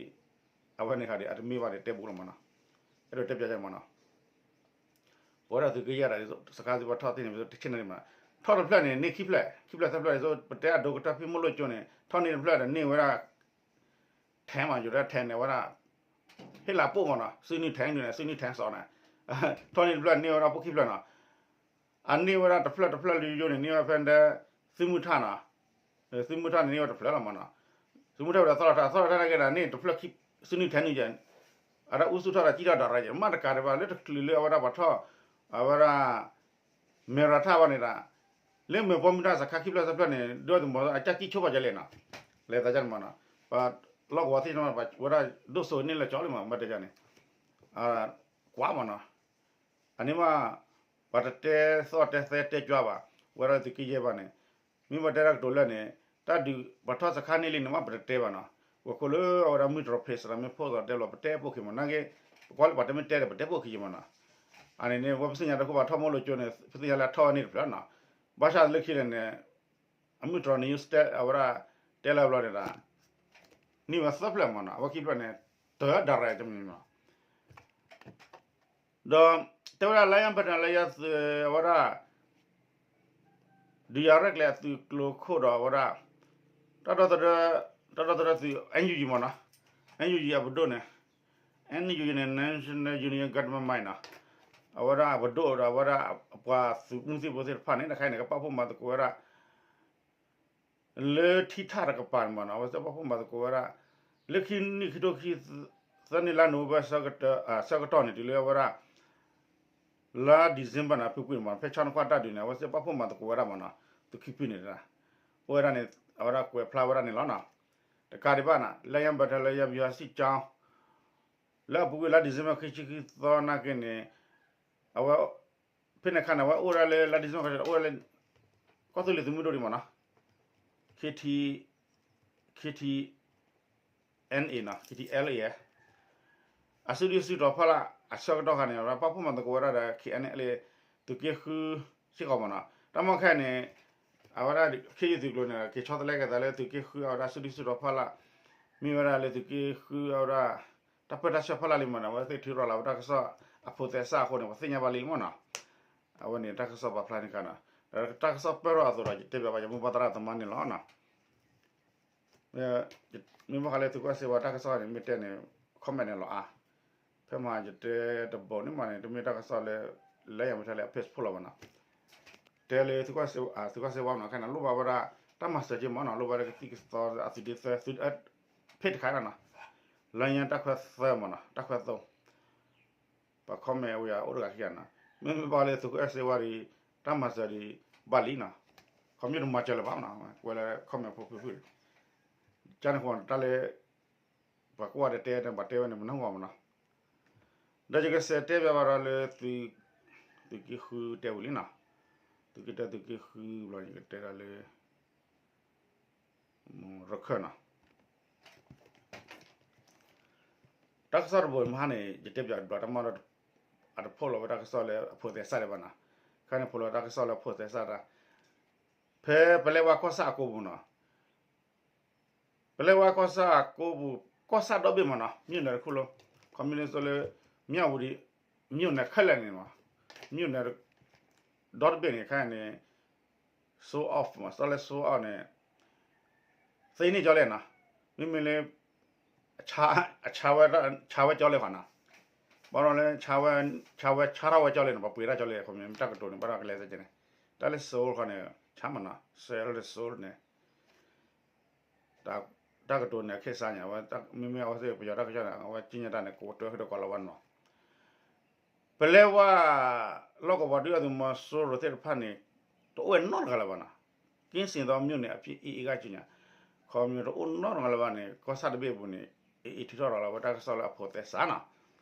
အဝဲန့ၣ်ခါဒီး အတမ့ၢ်ဘၣ်ဒီးတဲဘူးလီၤမးနီၤ, အဲၣ်ဒိးတဲပၠးယါမးနီၤ, ပဝဲဒၣ်သုးကယဲၢ်ဒီး စခန်းသ့ၣ်တဖၣ်ထီၣ်သ့န့ၣ် တဆ့ၣ်နီၤန့ၣ်မးနီၤ, ထီၣ်တဖျၢၣ်န့ၣ် န့ၢ်ခံဖျၢၣ် ခံဖျၢၣ်သၢဖျၢၣ်ဒ်သိး ပတဲအဒိကတၢၢ်ဖံးမိၢ်လိၣ်ကၠိန့ၣ် ထီၣ်န့ၢ်တဖျၢၣ်ဒီးန့ၢ်ဝဲဒၣ် ထဲမး ယိၤဒၣ်ထဲန့ၣ်ဝဲဒၣ် ဟ့ၣ်လၤပိၢ်မးနီၤ စုနုထဲန့ၣ် စုနုထဲစီၤန့ၣ် ထီၣ်န့ၢ်တဖျၢၣ်န့ၢ်ဝဲဒၣ်ဖိခံဖျၢၣ်နီၤ, အန့ၢ်ဝဲဒၣ်တဖျၢၣ်တဖျၢၣ်လၢယိၤန့ၣ် န့ၢ်ဝဲဖဲဒၣ် သုးမုၢ်ထၣ်နီၤ, သုးမုၢ်ထၣ်န့ၣ်န့ၢ်ဝဲတဖျၢၣ်လီၤမးနီၤ, သုးမုၢ်ထၣ်ဝဲဒၣ်သီၣ်လီၤတၢ် သီၣ်လီၤတၢ်နာ်က့ဒီးန့ၢ်တဖျၢၣ် စုနုထဲန့ၣ် အဒၣ်အူသူၣ်ထီၣ်ဒီးကံၣ်ထီၣ်ဒီးရၤယဲ မ့ၢ်တကးဒံးဘၣ် လၢတချုးလၢအဝဲဒၣ်ပှၤထီၣ် အဝဲဒၣ် မဲရၤထၣ်ဘၣ်န့ၣ်ဒီး လၢမဲာ်ပိာ်မုၣ်တၢ်စခါခံဖျၢၣ်သၢဖျၢၣ်န့ၣ် ဒုၣ်ဒါသုးမီၤစိရိၤအကစၢ်ကံၣ်ဆိပာ်ကလဲာ်နီၤ, လဲၤသးကန့ၣ်မးနီၤ, ပှၤလီၢ်ကဝီၤသ့ၣ်တဖၣ် ဝဲဒၣ်ဒိၣ်စိန့ၢ်လၢကၠီလံမး မ့ၢ်တဲယါန့ၣ် ကွၢ်မးနီၤ, အန့ၣ်မး ပှၤတတဲသီၣ်တဲသဲတဲကွၢ်ဘၣ် ဝဲဒၣ်သုးက့ယဲၢ်ဘၣ်န့ၣ် မ့ၢ်ပတဲတၢ်ကတိၤလၢာ်န့ၣ် တၢ်ဒုးပှၤထီၣ်စခါန့ၢ်လံန့ၣ် မ့ၢ်ပတတဲဘၣ်နီၤ, ဝဲခိၣ်လၢအဝဲဒၣ်မုၢ်တြီၤဖ့းစရးမ့ၢ်ဖိသီးတဲဘျီ ပတဲပိာ်ခံမး နာ်က့ ပကွၢ်လၢပှၤတမ့ၢ်တဲဒီး ပတဲပိာ်ခံယဲၢ်မးနီၤ, အန့ၣ်န့ၣ် ဝဲပသ့ၣ်ညါတခိၣ်ဘၣ် ထီၣ်မိၢ်လိာ်ကၠိန့ၣ် ပသ့ၣ်ညါလၢအထီၣ်ဝဲန့ၣ်တဖျၢၣ်နီၤ, ဘၣ်ဆၣ်လၢခံန့ၣ်န့ၣ် အမုၢ်တြီၤန့ၣ် အဝဲဒၣ်တဲလၢဘျီန့ၣ်ဒီး န့ၢ်ဝဲသၢဖျၢၣ်မးနီၤ, အဝဲခံဖျၢၣ်န့ၣ် တၢ်ဒၣ်ရဲၣ်တမံၤမး ဒီးတဲဝဲဒၣ် Lion Battalion သုး အဝဲဒၣ် ဒုးယၤရဲၣ်ကျဲၤအသုးကျိၤခိၣ်ဒီးအဝဲဒၣ် တၢ်ဒီသဒၢ တၢ်ဒီသဒၢသုး NUG မးနီၤ NUG အပဒိၣ်န့ၣ် NUG န့ၣ် National Unity Government မးနီၤ အဝဲဒၣ်အပဒိၣ်ဒီးအဝဲဒၣ်အပှၤသုးမုၢ်သံၣ်ဘိသ့ၣ်တဖၣ်န့ၣ် တခါအံၤန့ၣ် ကပာ်ဖှိၣ်မၤသကိးဝဲဒၣ် လၢထံထၣ်တကပၤန့ၣ်မးနီၤ အဝဲသ့ၣ်ပာ်ဖှိၣ်မၤသကိးဝဲဒၣ် လၢခံနံၣ်ခံထိခံ သၢနံၣ်လါနိၣ်ဝ့ဘၢၣ် ဆၢကတီၢ်န့ၣ် တုၤလၢအဝဲဒၣ် လါ December န့ၣ် အပူၤကွံာ်န့ၣ်မး ဖဲဆီနခွါတၢ်ဒုးန့ၣ် အဝဲသ့ၣ်ပာ်ဖှိၣ်မၤသကိးဝဲဒၣ်မးနီၤ သုးခံဖုန့ၣ် အိၣ်ဝဲဒၣ်န့ၣ် အဝဲဒၣ်ကွဲးဖျါဝဲဒၣ်န့ၣ်လီၤနီၤ တကးဒံးဘၣ်န့ၣ် လၢယၤဘၢၣ်ထၢၣ်လၢယၤဘၢၣ်စံၣ်ကၠီ လၢအပူၤကွံာ်လါ December ခံဆံခံသီနာ်က့န့ၣ် အဝဲ ဖဲန့ၣ်အခါန့ၣ် အဝဲအိၣ်ဒၣ်လၢ လါ December ခါ အိၣ်ဒၣ်လၢ ကီၢ်သူလ့ၤသုးမုၢ်ဒိၣ်ဒံးမးနီၤ KT KTNA နီၤ KTLA အစုဒုၣ်စုတီၤဖီလာ်အဆၢကတီၢ်ခါန့ၣ် ပာ်ဖှိၣ်မၤသကိးဝဲဒၣ်ဒီး KNLA သုးက့ဃုစ့ၢ်ကီးမးနီၤ တၢ်မီၢ်ခဲအံၤန့ၣ် အဝဲဒၣ် ခ့ယုၢ်သုးကျိၤန့ၣ် က့ၤဆီတလဲက့ၤသးလၢသုးက့ဃုအဝဲဒၣ်စုဒုၣ်စုတီၤဖီလာ် မ့ၢ်ဝဲဒၣ်လၢသုးက့ဃုအဝဲဒၣ် တၢ်ပၢတၢ်ဆှၢဖီလာ်လံမးနီၤ အဝဲသ့ၣ်ထုးထီၣ်လီၤဝဲတၢ်ကစီၣ်အဖိးသဲစးအဃိန့ၣ် ပှၤသ့ၣ်ညါဘၣ်လံမးနီၤ အဝဲန့ၣ်တၢ်ကစီၣ်ပာ်ဖျါန့ၣ်ခါနီၤ ဒီးတၢ်ကစီၣ်ပၢၢ်ထီၣ်အသိးဒီး ယတဲဘၣ်ပှၤယမိၢ်ပှၢ်သရၣ်သမါန့ၣ်လီၤနီၤ မ့ၢ်ဘၣ်ဃးလၢသုးကီၣ်စ့ဝါတၢ်ကစီၣ်န့ၣ် မ့ၢ်တဲန့ၣ် comment န့ၣ်လီၤအါ ဖဲမဟါယတဲတဘိန့ၣ်မးန့ၣ် တမ့ၢ်တၢ်ကစီၣ်လၢ လၢယၤမ့ၢ်ထဲလၢအ Facebook လီၤဘၣ်နီၤ, တဲလၢသုးခီၣ်စ့ဝါမနီၤ ခဲန့ၣ် လိၣ်ဘၣ်ဝဲဒၣ် တၢ်မၤစၢၤက့မနီၤ လိၣ်ဘၣ်လၢကသံၣ်ကသီအသုးဒ့သၢ ဖဲတခါနီၤ, လၢညါတၢ်ခွဲသၢမနီၤ တၢ်ခွဲသၢ ပှၤ comment ဝဲယၤအိၣ်တဂၤခံဂၤနီၤ, မ့မ့ၢ်ဘၣ်လၢသုးခိၣ်အဲၣ်စ့ဝါဒီး တၢ်မၤစၢၤဒီး ဘၣ်လံနီၤ, ခီမ့ၢ်တမၤစၢၤလၢၤဘၣ်နီၤ ကွဲးလၢ comment ဖိဖုဖုန့ၣ်, ကန့ၣ်ဃိတၢ်လၢ ပှၤကိးဂၤဒဲးတဲ ပှၤတဲဝဲန့ၣ် ပနၢ်ဟူမနီၤ, ဒီးယကစးတဲဘၣ်ဘၣ်ဒီးလၢ သုးက့ဃုတဲဝံၤလံနီၤ, သုးက့တၢ သုးက့ဃုဘျီ ယကတဲဒၣ်လၢ ရခၢၣ်နီၤ, တၢ်ကစီၣ်တဘိမဟါန့ၣ် ယတဲပၠးတဘျီတၢ်မီၢ်ဒီး အတဖိးလီၤဝဲတၢ်ကစီၣ်လၢအဖိးသဲစးဒံးဘၣ်နီၤ, ခဲန့ၣ် ဖိးလီၤတၢ်ကစီၣ်လၢအဖိးသဲစးတၢ်, ဖဲပလဲဝါကီၢ်ဆၣ်အကိပူၤနီၤ, ပလဲဝါကီၢ်ဆၣ်အကိပူၤ ကီၢ်ဆၣ်ဒီဘ့ၣ်မနီၤ မ့ၢ်အိၣ်န့ၣ်တခူၣ်လီၤ, ခီမ့ၢ်န့ၣ်သိလၢ မၠၣ်ဝတံၤ မ့ၢ်အိၣ်န့ၣ်ခဲလၢာ်န့ၣ်မး, မ့ၢ်အိၣ်န့ၣ် ဒီတဘ့ၣ်န့ၣ် ခဲအံၤန့ၣ် sold off မး စးလၢ sold off န့ၣ် သ့န့ၢ်ကၠီလဲၣ်နီၤ, မ့မ့ၢ်လၢ အဆါဝဲ ဆါဝဲကၠီလဲၣ်ဃီနီၤ, ဘၣ်ဒီးလၢ ဆါဝဲ ဆါဝဲဆါထီၣ်ဝဲကၠီလဲၣ်န့ၣ် ပှၤပှ့ၤတၢ်ကၠီလဲၣ် ခီမ့ၢ်တၢ်ကတိၤန့ၣ် ဘၣ်ဒီးကလဲၤသက့န့ၣ်, တၢ်လၢ sold ဃီန့ၣ် ဆါမနီၤ sell လၢ sold န့ၣ် တၢ်ကတိၤန့ၣ် အခ့ၣ်စါညါ မ့မ့ၢ်အဝဲသ့ၣ်ပယီၤတၢ်ကစီၣ်န့ၣ် အဝဲက့ညါတၢ်န့ၣ် ကတၢၢ်ဟ့ၣ်ဒီးကွၢ်လီၤဝဲနီၤ, ပလဲဝါ လီၢ်ကဝီၤဒုးအသုးမီၤစိရိၤသ့ၣ်တဖၣ်န့ၣ် တအိၣ်ဝဲနီတဂၤလၢၤဘၣ်နီၤ, ကင်းစင်သောမြို့နယ်အဖြစ် AA ကကြေညာ, ခီမ့ၢ်တအိၣ်နီတဂၤလၢၤဘၣ်န့ၣ် ကီၢ်ဆၣ်တဘ့ၣ်အပူၤန့ၣ် AA ထုးထီၣ်ရၤလီၤဝဲတၢ်ကစီၣ်လၢအဖိးသဲစးနီၤ,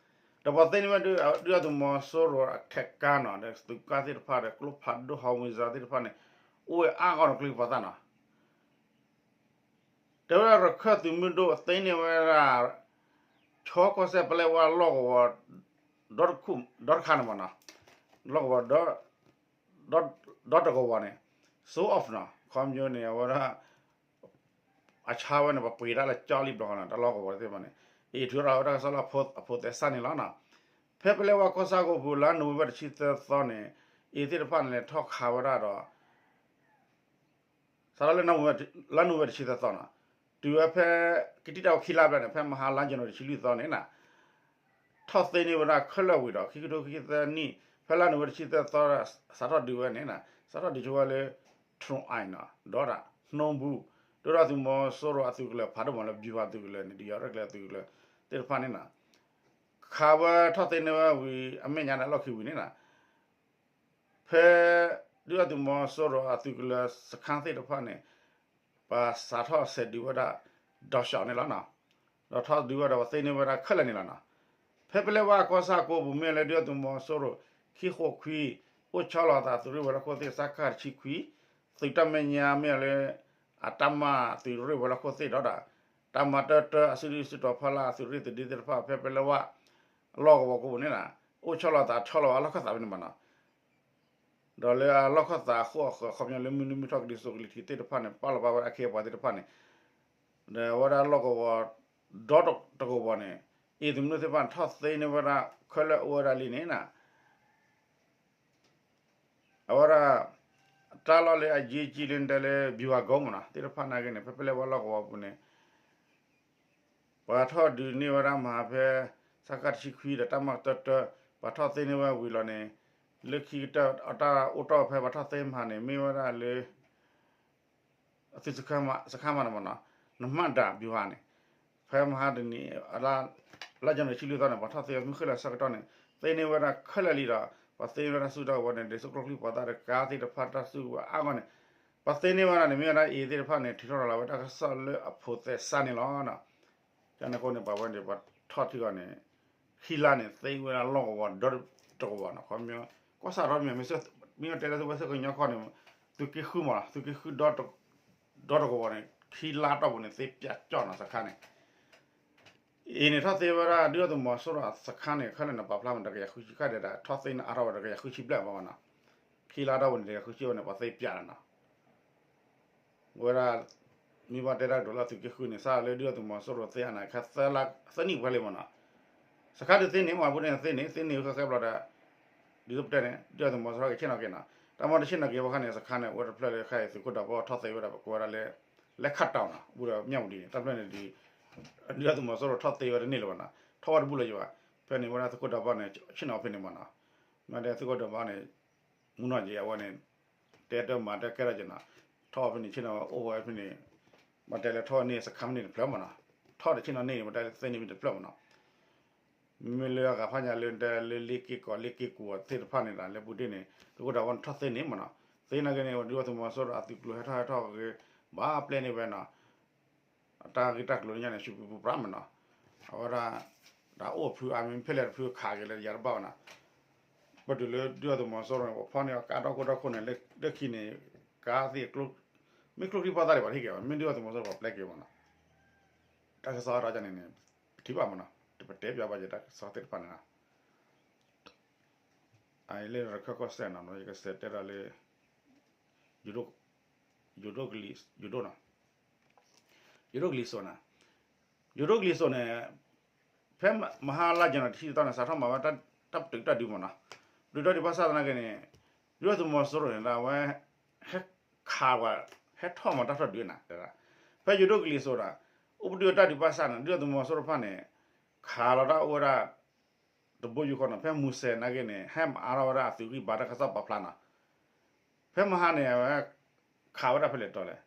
ဒီးပှၤသ့န့ၢ်ဝဲဒုးအသုးမီၤစိရိၤအခဲကါနီၤ ဒီးသုးကါသ့ၣ်တဖၣ်ဒီး ကျိဖးဒိၣ် ဟီဝံစါသ့ၣ်တဖၣ်န့ၣ် အိၣ်ဝဲအါဂီၢ်ဒီးကျိဖးသးနီၤ တဲဝဲဒၣ်ရခၢၣ်သုးမုၢ်ဒိၣ်သ့န့ၢ်ဝဲဒၣ် ဆီကီၢ်စဲၣ်ပလဲဝါလီၢ်ကဝီၤ ဒီတခါန့ၣ်မနီၤ, လီၢ်ကဝီၤ ဒီတကဝီၤန့ၣ် sold off နီၤ, ခီမ့ၢ်န့ၣ် အဝဲဒၣ် အဆါဝဲန့ၣ် ပှၤပှ့ၤတၢ်လၢကၠီလံဘျီဃီနီၤ တၢ်လီၢ်ကဝီၤသ့ၣ်တဖၣ်န့ၣ် AA ထုးထီၣ်ဝဲတၢ်ကစီၣ်လၢအဖိးသဲစးန့ၣ်လီၤနီၤ, ဖဲပလဲဝါကီၢ်ဆၣ်ကိပူၤ လါနိၣ်ဝ့ဘၢၣ်တဆံသၢသီန့ၣ် AA သ့ၣ်တဖၣ်န့ၣ် လဲၤထီၣ်ခးဝဲဒၣ်ဒီး စးထီၣ်လၢ လါနိၣ်ဝ့ဘၢၣ်တဆံသၢသီနီၤ, တုၤဝဲဖဲ ကတံၢ်တၢ်ဝဲခံလါဘျီန့ၣ် ဖဲမဟါလါယနူၤအါရံၤတဆံလွံၢ်သီန့ၣ်နီၤ, ထီၣ်သ့န့ၢ်ဝဲဒၣ်ခဲလၢာ်ဝံၤဒီး ခံကထိခံဆံသၢနံၣ် ဖဲလါနိၣ်ဝ့ဘၢၣ်တဆံသၢသီ စးထီၣ်ဒုးဝဲန့ၣ်နီၤ စးထီၣ်ဒုးဆိဝဲလၢ ထရူၣ်အံၤနီၤ ဒီးဒၣ် နှုံးဘူး ဒိၣ်ဒီးသုးမီၤစိရိၤအသုးကလၢၤဖးဒိၣ်မးလၢ ဗျူဟာ သုးကလၢၤန့ၣ် ဒုးယၤရဲၣ်ကျဲၤအသုးကလၢၤသ့ၣ်တဖၣ်န့ၣ်နီၤ, ခးဝဲထီၣ်သ့န့ၢ်ဝဲဝံၤ အမဲာ်ညါန့ၣ် အလီၢ်ခံဝံၤန့ၣ်နီၤ ဖဲ ဒုၣ်ဒါသုးမီၤစိရိၤအသုးကလၢၤစခန်းသ့ၣ်တဖၣ်န့ၣ် ပှၤစးထီၣ်ဆဲးဒုးဝဲဒၣ် ဒီးရှီန့ၣ်လီၤနီၤ, ဒီးထီၣ်ဒုးဝဲဒီးပှၤသ့န့ၢ်ဝဲဒၣ်ခဲလၢာ်န့ၣ်လီၤနီၤ, ဖဲပလဲဝါကီၢ်ဆၣ်ကိပူၤမ့ၢ်လၢဒုၣ်ဒါသုးမီၤစိရိၤ ခံဃိးခွံ အိၣ်ဆီလီၤသးသုးရ့ၣ်ဝဲၤလီၢ်ခိၣ်သ့ၣ် စကခ တဆံခွံ သုးတၢ်မဲာ်ညါမ့ၢ်လၢ အတၢ်မၤသုးရ့ၣ်ဝဲၤလီၢ်ခိၣ်သ့ၣ်ဒီးဒၣ် တၢ်မၤတၢတၢအစုဒုၣ်စုတီၤဖီလာ်အသုးရ့ၣ်သုးဒ့သ့ၣ်တဖၣ် ဖဲပလဲဝါ လီၢ်ကဝီၤကိပူၤန့ၣ်နီၤ အိၣ်ဆီလီၤသးဆီလီၤဝဲလီၢ်ခၢၣ်သးဖဲန့ၣ်မးနီၤ, ဒီးလၢအလီၢ်ခၢၣ်သးအဃိအဃၢၤ ခီပညီလၢမုၢ်နံၤမုၢ်ထီၣ်ကဒံးစိးကလံၤထံးသ့ၣ်တဖၣ်န့ၣ် ပာ်လီၤဘၣ်ဝဲဒၣ်အခ့အပှၤသ့ၣ်တဖၣ်န့ၣ်, ဒီးအဝဲဒၣ်လီၢ်ကဝီၤ ဒီတကဝီၤန့ၣ် အံၤသုးမုၢ်သ့ၣ်တဖၣ်န့ၣ် ထီၣ်သ့န့ၢ်ဝဲဒၣ်ခဲလၢာ်အိၣ်ဝဲဒၣ်လံန့ၣ်နီၤ အဝဲဒၣ် တၢ်လီၢ်လၢအယံာ်ကံလၢတဲလၢ ဗျူဟာကုန်း မးနီၤ သ့ၣ်တဖၣ်နာ်က့န့ၣ် ဖဲပလဲဝါလီၢ်ကဝီၤပူၤန့ၣ် ပှၤထီၣ်ဒုးန့ၢ်ဝဲဒၣ်မဟါဖဲ စကခ တဆံခွံဒီးတၢ်မၤတၢတၢ ပှၤထီၣ်သ့န့ၢ်ဝဲဝံၤလီၤန့ၣ် လၢခံကတၢၢ်အတၢ်အိၣ်တီၢ်ဖဲပှၤထီၣ်သ့မဟါန့ၣ် မ့ၢ်ဝဲဒၣ်လၢ အသုးစခန်းမးနီၤ နမၣ်ဒၣ် ဗျူဟာ န့ၣ် ဖဲမဟါတနံၤ လါယနူၤအါရံၤတဆံလွံၢ်သီန့ၣ် ပှၤထီၣ်သ့ဝဲမုၢ်ဃ့ၢ်လီၤဆၢကတီၢ်န့ၣ် သ့န့ၢ်ဝဲဒၣ်ခဲလၢာ်လံဒီး ပှၤသ့န့ၢ်ဝဲဒၣ်ဆူၣ်တၢ်ကဝီၤန့ၣ် ဒ်သိးကျိချံမျိာ်သၣ်ဒီးကါသ့ၣ်တဖၣ်တၢ်စုကဝဲၤအါဂီၢ်န့ၣ် ပှၤသ့န့ၢ်ဝဲဒၣ်န့ၣ် မ့ၢ်ဝဲဒၣ်အံၤသ့ၣ်တဖၣ်န့ၣ် ထုးထီၣ်ရၤလီၤဝဲတၢ်ကစီၣ်လၢအဖိးသဲစးန့ၣ်လီၤ. ကန့ၣ်အဃိန့ၣ် ပှၤဝဲန့ၣ် ပှၤထီၣ်ထံကီၢ်န့ၣ် ခံလါန့ၣ် သ့ဝဲဒၣ်လီၢ်ကဝီၤဒီတကဝီၤနီၤ ခီပညီ ကီၢ်ဆၣ်ထီၣ်မ့ၢ် မ့ၢ်တဲလၢသုဝဲစ့ၢ်ကီးညီခီန့ၣ် သုးက့ဃုမး သုးက့ဃု ဒီတကဝီၤန့ၣ် ခံလါတီၢ်ပူၤန့ၣ် သ့ပၠးကၠီၣ်နီၤ စခန်းန့ၣ် အံၤန့ၣ် ထီၣ်သ့ဝဲဒၣ် ဒုၣ်ဒါသုးမီၤစိရိၤစခန်းန့ၣ် ခဲလၢာ်န့ၣ် ပာ်ဖျါမး တကယၤဃုဆံခါဒဲးဒၣ် ထီၣ်သ့န့ၢ်အါထီၣ်ဝဲ တကယၤဃုဆံဘျဲၣ်ဘၣ်နီၤ ခံလါတီၢ်ပူၤန့ၣ် တကယၤဃုဆံဝဲန့ၣ် ပှၤသ့ပၠးလီၤနီၤ ဝဲဒၣ် မ့ၢ်ဘၣ်တဲတၢ်ကတိၤလၢသုးက့ဃုန့ၣ် စးလၢဒုၣ်ဒါသုးမီၤစိရိၤသ့အနံၣ် ခဲသၢနံၣ်ပှဲၤလံမးနီၤ စခန်းတသ့န့ၣ် မၤဘူၣ်န့ၣ်သ့န့ၣ် သ့န့ၣ်ဃဲဃဲဘျီဒီး ဒ်သိးပတဲန့ၣ် ဒုၣ်ဒါသုးမီၤစိရိၤကဆ့ၣ်နီၤက့ၤနီၤ တၢ်မၤတဆ့ၣ်နီၤက့ၤဘၣ်ခါန့ၣ် စခန်းန့ၣ် အိၣ်ဝဲတဖျၢၣ်လၢခဲအံၤ သုးခိၣ်ဒၢဘီထီၣ်သ့ဝဲဒၣ် ပကိးဝဲဒၣ်လၢ လဲခးတီၤနီၤ ဘူးဒီးမၠၣ်ဝတံၤန့ၣ် တၢ်ဖျၢၣ်န့ၣ်ဒီး ဒုၣ်ဒါသုးမီၤစိရိၤထီၣ်သ့ဝဲတန့ၢ်လၢၤဘၣ်နီၤ ထီၣ်ဝဲတဘူၣ်လၢၤဘၣ် ဖဲန့ၣ်ဝဲဒၣ်သုးခိၣ်ဒိၣ်ဘီန့ၣ် ဆ့ၣ်နီၤအီၤဖဲန့ၣ်မးနီၤ, မ့ၢ်တဲသုးခိၣ်ဒိၣ်ဘီန့ၣ် မူနီၢ်က့ၤအဝဲန့ၣ် တဲတၢ်မၤတၢ်ကဲထီၣ်က့ၤနီၤ, ထီၣ်အီၤဖဲန့ၣ် ဆ့ၣ်နီၤအိၣ်ဝဲဖဲန့ၣ်, ဘၣ်တဲလၢထီၣ်န့ၢ်စခါမ့ၢ်န့ၣ်တဖျၢၣ်မးနီၤ, ထီၣ်ဒီးဆ့ၣ်နီၤန့ၢ်န့ၣ် ဘၣ်တဲလၢသ့န့ၢ်မ့ၢ်တဖျၢၣ်မးနီၤ, မ့မ့ၢ်လၢအဂၤဖးညါလၢတဲလၢလ့က့ၢ်ကီးလ့က့ၢ်ကူးသ့ၣ်တဖၣ်န့ၣ်ဒီး လၢပူၤတ့ၢ်န့ၣ် သုးခိၣ်ဒိၣ်ဘီန့ၣ်ထီၣ်သ့န့ၢ်မးနီၤ, သ့နာ်က့န့ၣ် ဒုၣ်ဒါသုးမီၤစိရိၤအသုးကျိၤဟဲထီၣ်ဟဲထီၣ်ဂ့ၤ ဘၣ်ပျဲန့ၢ်ဝဲနီၤ တၢ်ဂ့ၢ်တၢ်ကျိၤလၢညါန့ၣ် ဆူပူၤပူၤပြးမးနီၤ, အဝဲဒၣ် တၢ်အိၣ်ဖုအါမံၤဖဲလဲၣ်တဖုခးက့ၤလၢယၤတဘၣ်ဘၣ်နီၤ, ပတုၤလၢဒုၣ်ဒါသုးမီၤစိရိၤန့ၣ် ပဖီၣ်န့ၢ်အီၤကါဒီခိၣ်ဒီခိၣ်န့ၣ် လၢခံန့ၣ် ကါသ့ၣ်ကျိ မ့ၢ်ကျိချံဖီသၣ်ဒံးဘၣ်တဟ့ၣ်က့ၤဘၣ် မ့ၢ်ဒုၣ်ဒါသုးမီၤစိရိၤပှၤပျဲက့ၤမးနီၤ, တၢ်ကစီၣ်အါထီၣ်န့ၣ်န့ၣ် ပထံၣ်ဘၣ်မးနီၤ တပတဲပၠးဘၣ်ယတၢ်ကစီၣ်သ့ၣ်တဖၣ်န့ၣ်နီၤ အလၢရခၢၣ်ကီၢ်စဲၣ်နီၤ ယကစးတဲဒၣ်လၢ ယိၤဒိၣ် ယိၤဒိၣ်ကလံၤ ယိၤဒိၣ်နီၤ ယိၤဒိၣ်ကလံၤစိးနီၤ ယိၤဒိၣ်ကလံၤစိးန့ၣ် ဖဲမဟါလါယနူၤအါရံၤတဆံတသီန့ၣ် စးထီၣ်မၤဝဲတၢ်ပတုာ်တၢ်ဒုးမးနီၤ ပတုာ်တၢ်ဒုးဘၣ်ဆၣ်သနာ်က့န့ၣ် ဒုၣ်ဒါသုးမီၤစိရိၤန့ၣ် အဝဲ ဟဲခးဝဲ ဟဲထီၣ်မၤတၢ်ထီၣ်ဒုးနၤ ဖဲယိၤဒိၣ်ကလံၤစိးဒီး အိၣ်ပတုာ်တၢ်ဒုးဘၣ်ဆၣ်န့ၣ် ဒုၣ်ဒါသုးမီၤစိရိၤတဖၣ်န့ၣ် ခးလီၤတၢ်အိၣ်ဝဲဒၣ် တဘိယူၢ်ဃီနီၤ ဖဲမူစဲးနာ်က့န့ၣ် ဟဲမၤအါထီၣ်ဝဲဒၣ်အသုးဂံၢ်ဘါတၢ်ကစီၣ်ပာ်ဖျါနီၤ ဖဲမဟါန့ၣ် အဝဲ ခးဝဲဒၣ်ဖဲလဲၣ်တီၤလဲၣ်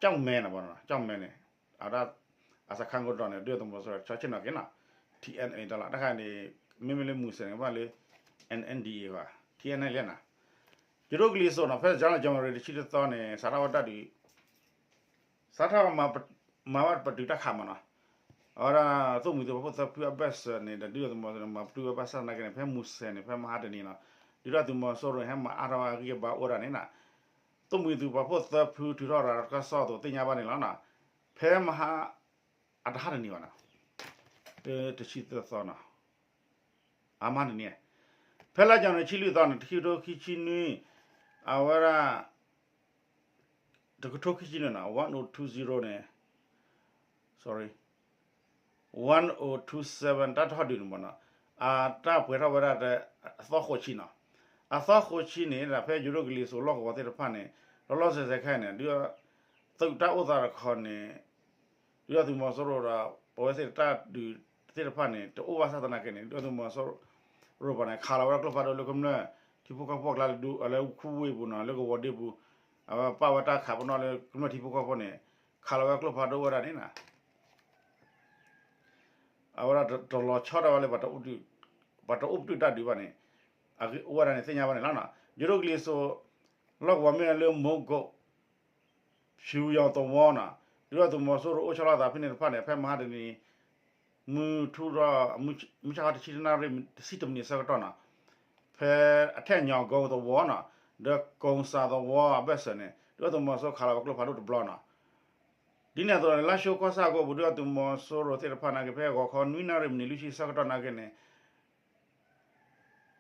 ကၠီၣ်မဲနီၤ ကၠီၣ်မဲန့ၣ် အဝဲဒၣ် အစခန်းကဒီးန့ၣ် ဒုၣ်ဒါသုးမီၤစိရိၤ ဆၢဆ့ၣ်နီၤက့ၤနီၤ ထံ ထံအ့ၣ်အ့ၣ်တၢ်လီၤ တခါန့ၣ် မ့မ့ၢ်လၢမူစဲးန့ၣ် ဘၣ်လၢ အ့ၣ်အ့ၣ်ဒီအ့ၣ် ဘၣ် ထံအ့ၣ်အ့ၣ်လၢနၤ ယိၤဒိၣ်ကလံၤစိးနီၤ ဖဲယနူၤအါရံၤတဆံတသီန့ၣ် စးထီၣ်ဝဲတၢ်ဒုး စးထီၣ်မၤဝဲပတုာ်တၢ်ခးမးနီၤ အဝဲဒၣ် သိၣ်မှံၤသုးပာ်ဖှိၣ်သၢဖုအဘၢၣ်စၢၤန့ၣ်ဒီး ဒုၣ်ဒါသုးမီၤစိရိၤန့ၣ် မၤပတုာ်ဝဲဘၣ်ဆၣ်သနာ်က့န့ၣ် ဖဲမူစဲးန့ၣ် ဖဲမဟါတနံၤနီၤ ဒုၣ်ဒါသုးမီၤစိရိၤန့ၣ် ဟဲမၤအါထီၣ်ဝဲအဂံၢ်အဘါအိၣ်ဒၣ်န့ၣ်နီၤ သိၣ်မှံၤသုးပာ်ဖှိၣ်သၢဖုထုးထီၣ်ရၤတၢ်ကစီၣ်အသိးသ့ၣ်ညါဘၣ်န့ၣ်လီၤနီၤ ဖဲမဟါ အတဟါတနံၤဘၣ်နီၤ တဆံသၢသီနီၤ အမဟါတနံၤ ဖဲလါယနူၤအါရံၤတဆံလွံၢ်သီန့ၣ် တခံကထိခံဆံနွံ အဝဲဒၣ် တကထိခံဆံနွံနီၤ one oh two zero န့ၣ် sorry one oh two seven တၢ်ထီၣ်ဒုးန့ၣ်မးနီၤ အတၢ်ပှဲၤထီၣ်ဝဲဒၣ် အသီဃိးဆံနီၤ အသီဃိးဆံန့ၣ် ဖဲယိၤဒိၣ်ကလံၤစိးလီၢ်ကဝီၤသ့ၣ်တဖၣ်န့ၣ် လီၤလီၢ်စဲးစဲးခဲအံၤန့ၣ် ဒုး သုးတၢ်အိၣ်သးတခီန့ၣ် ဒုၣ်ဒါသုးမီၤစိရိၤဒီး ပဝဲသ့ၣ်တၢ်ဒုးသ့ၣ်တဖၣ်န့ၣ် တအိၣ်ဘၣ်ဆၣ်သနာ်က့န့ၣ် ဒုၣ်ဒါသုးမီၤစိရိၤပှၤန့ၣ် ခးလီၤဝဲဒၣ်ကျိဖးဒိၣ်လၢကမျၢၢ်ထံဖိကီၢ်ဖိအကျါ လၢခူဝ့ၢ်ပူၤနီၤ လၢကဝီၤဒ့ပူၤ အဝဲပာ်ဝဲတၢ်ခးပနီၣ်လၢကမျၢၢ်ထံဖိကီၢ်ဖိန့ၣ် ခးလီၤဝဲကျိဖးဒိၣ်ဝဲဒၣ်န့ၣ်နီၤ အဝဲဒၣ်တလီၤဆီဒၣ်ဝဲလၢ ပှၤတအိၣ်ပတုာ်တၢ်ဒုးဘၣ်န့ၣ် အဂ့ၢ်အိၣ်ဝဲဒၣ်န့ၣ် သ့ၣ်ညါဘၣ်န့ၣ်လီၤ. ယိၤဒိၣ်ကလံၤစိး လီၢ်ကဝီၤမ့ၢ်လၢမိၢ်ကိး ဖၠူယီၤသဝီနီၤ ဒုၣ်ဒါသုးမီၤစိရိၤအိၣ်ဆီလီၤသးဖဲန့ၣ်တဖၣ်န့ၣ် ဖဲမဟါတနံၤ မုၢ်ထူၣ်ဒီး မုၢ်ဆါခီတဆံတနၣ်ရံၣ် တဆံတမံးနံးဆၢကတီၢ်နီၤ ဖဲအထဲညီကိသဝီနီၤ ဒီးကိစၢ်သဝီအဘၢၣ်စၢၤန့ၣ် ဒုၣ်ဒါသုးမီၤစိရိၤခးလီၤဝဲကျိဖးဒိၣ်တဘျီနီၤ ဒ်န့ၣ်အသိးန့ၣ် လါၡိၤကီၢ်ဆၣ်အကိပူၤ ဒုၣ်ဒါသုးမီၤစိရိၤသ့ၣ်တဖၣ်နာ်က့ ဖဲဂီၤခီနွံနၣ်ရံၣ်မံးနံးလွံၢ်ဆံဆၢကတီၢ်နာ်က့န့ၣ်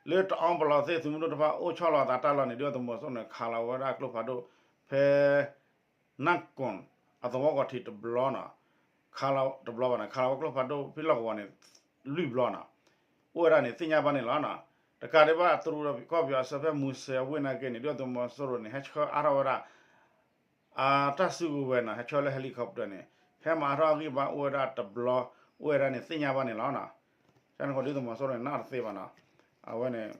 လၢတအီပလီၢ်သ့ၣ်သုးမုၢ်ဒိၣ်တဖၣ်အိၣ်ဆီလီၤအသးတၢ်လီၢ်န့ၣ် ဒုၣ်ဒါသုးမီၤစိရိၤန့ၣ် ခးလီၤဝဲဒၣ်ကျိဖးဒိၣ် ဖဲ နၢ်ကိၣ် အသဝီဂီၤထံးတဘျီနီၤ ခးလီၤတဘျီဘၣ်န့ၣ် ခးလီၤဝဲကျိဖးဒိၣ်ဖဲလီၢ်ကဝီၤန့ၣ် လွံၢ်ဘျီနီၤ အိၣ်ဝဲဒၣ်န့ၣ် သ့ၣ်ညါဘၣ်န့ၣ်လီၤ. တကးဒံးဘၣ် တရူးဒီးကီၢ်ပယီၤအဆၢဖဲမူစဲးဝ့ၢ်နာ်က့န့ၣ် ဒုၣ်ဒါသုးမီၤစိရိၤန့ၣ် ဟဲဆှၢအါထီၣ်ဝဲဒၣ် အတၢ်စုကဝဲၤနီၤ ဟဲဆှၢလၢ helicopter န့ၣ် ဟဲမၤအါထီၣ်အဂံၢ်ဘါအိၣ်ဝဲဒၣ်တဘျီ အိၣ်ဝဲဒၣ်န့ၣ် သ့ၣ်ညါဘၣ်န့ၣ်လီၤ. ကန့ၣ်ဃီဒုၣ်ဒါသုးမီၤစိရိၤန့ၣ် နာ်တသ့ဘၣ်နီၤ အဝဲန့ၣ်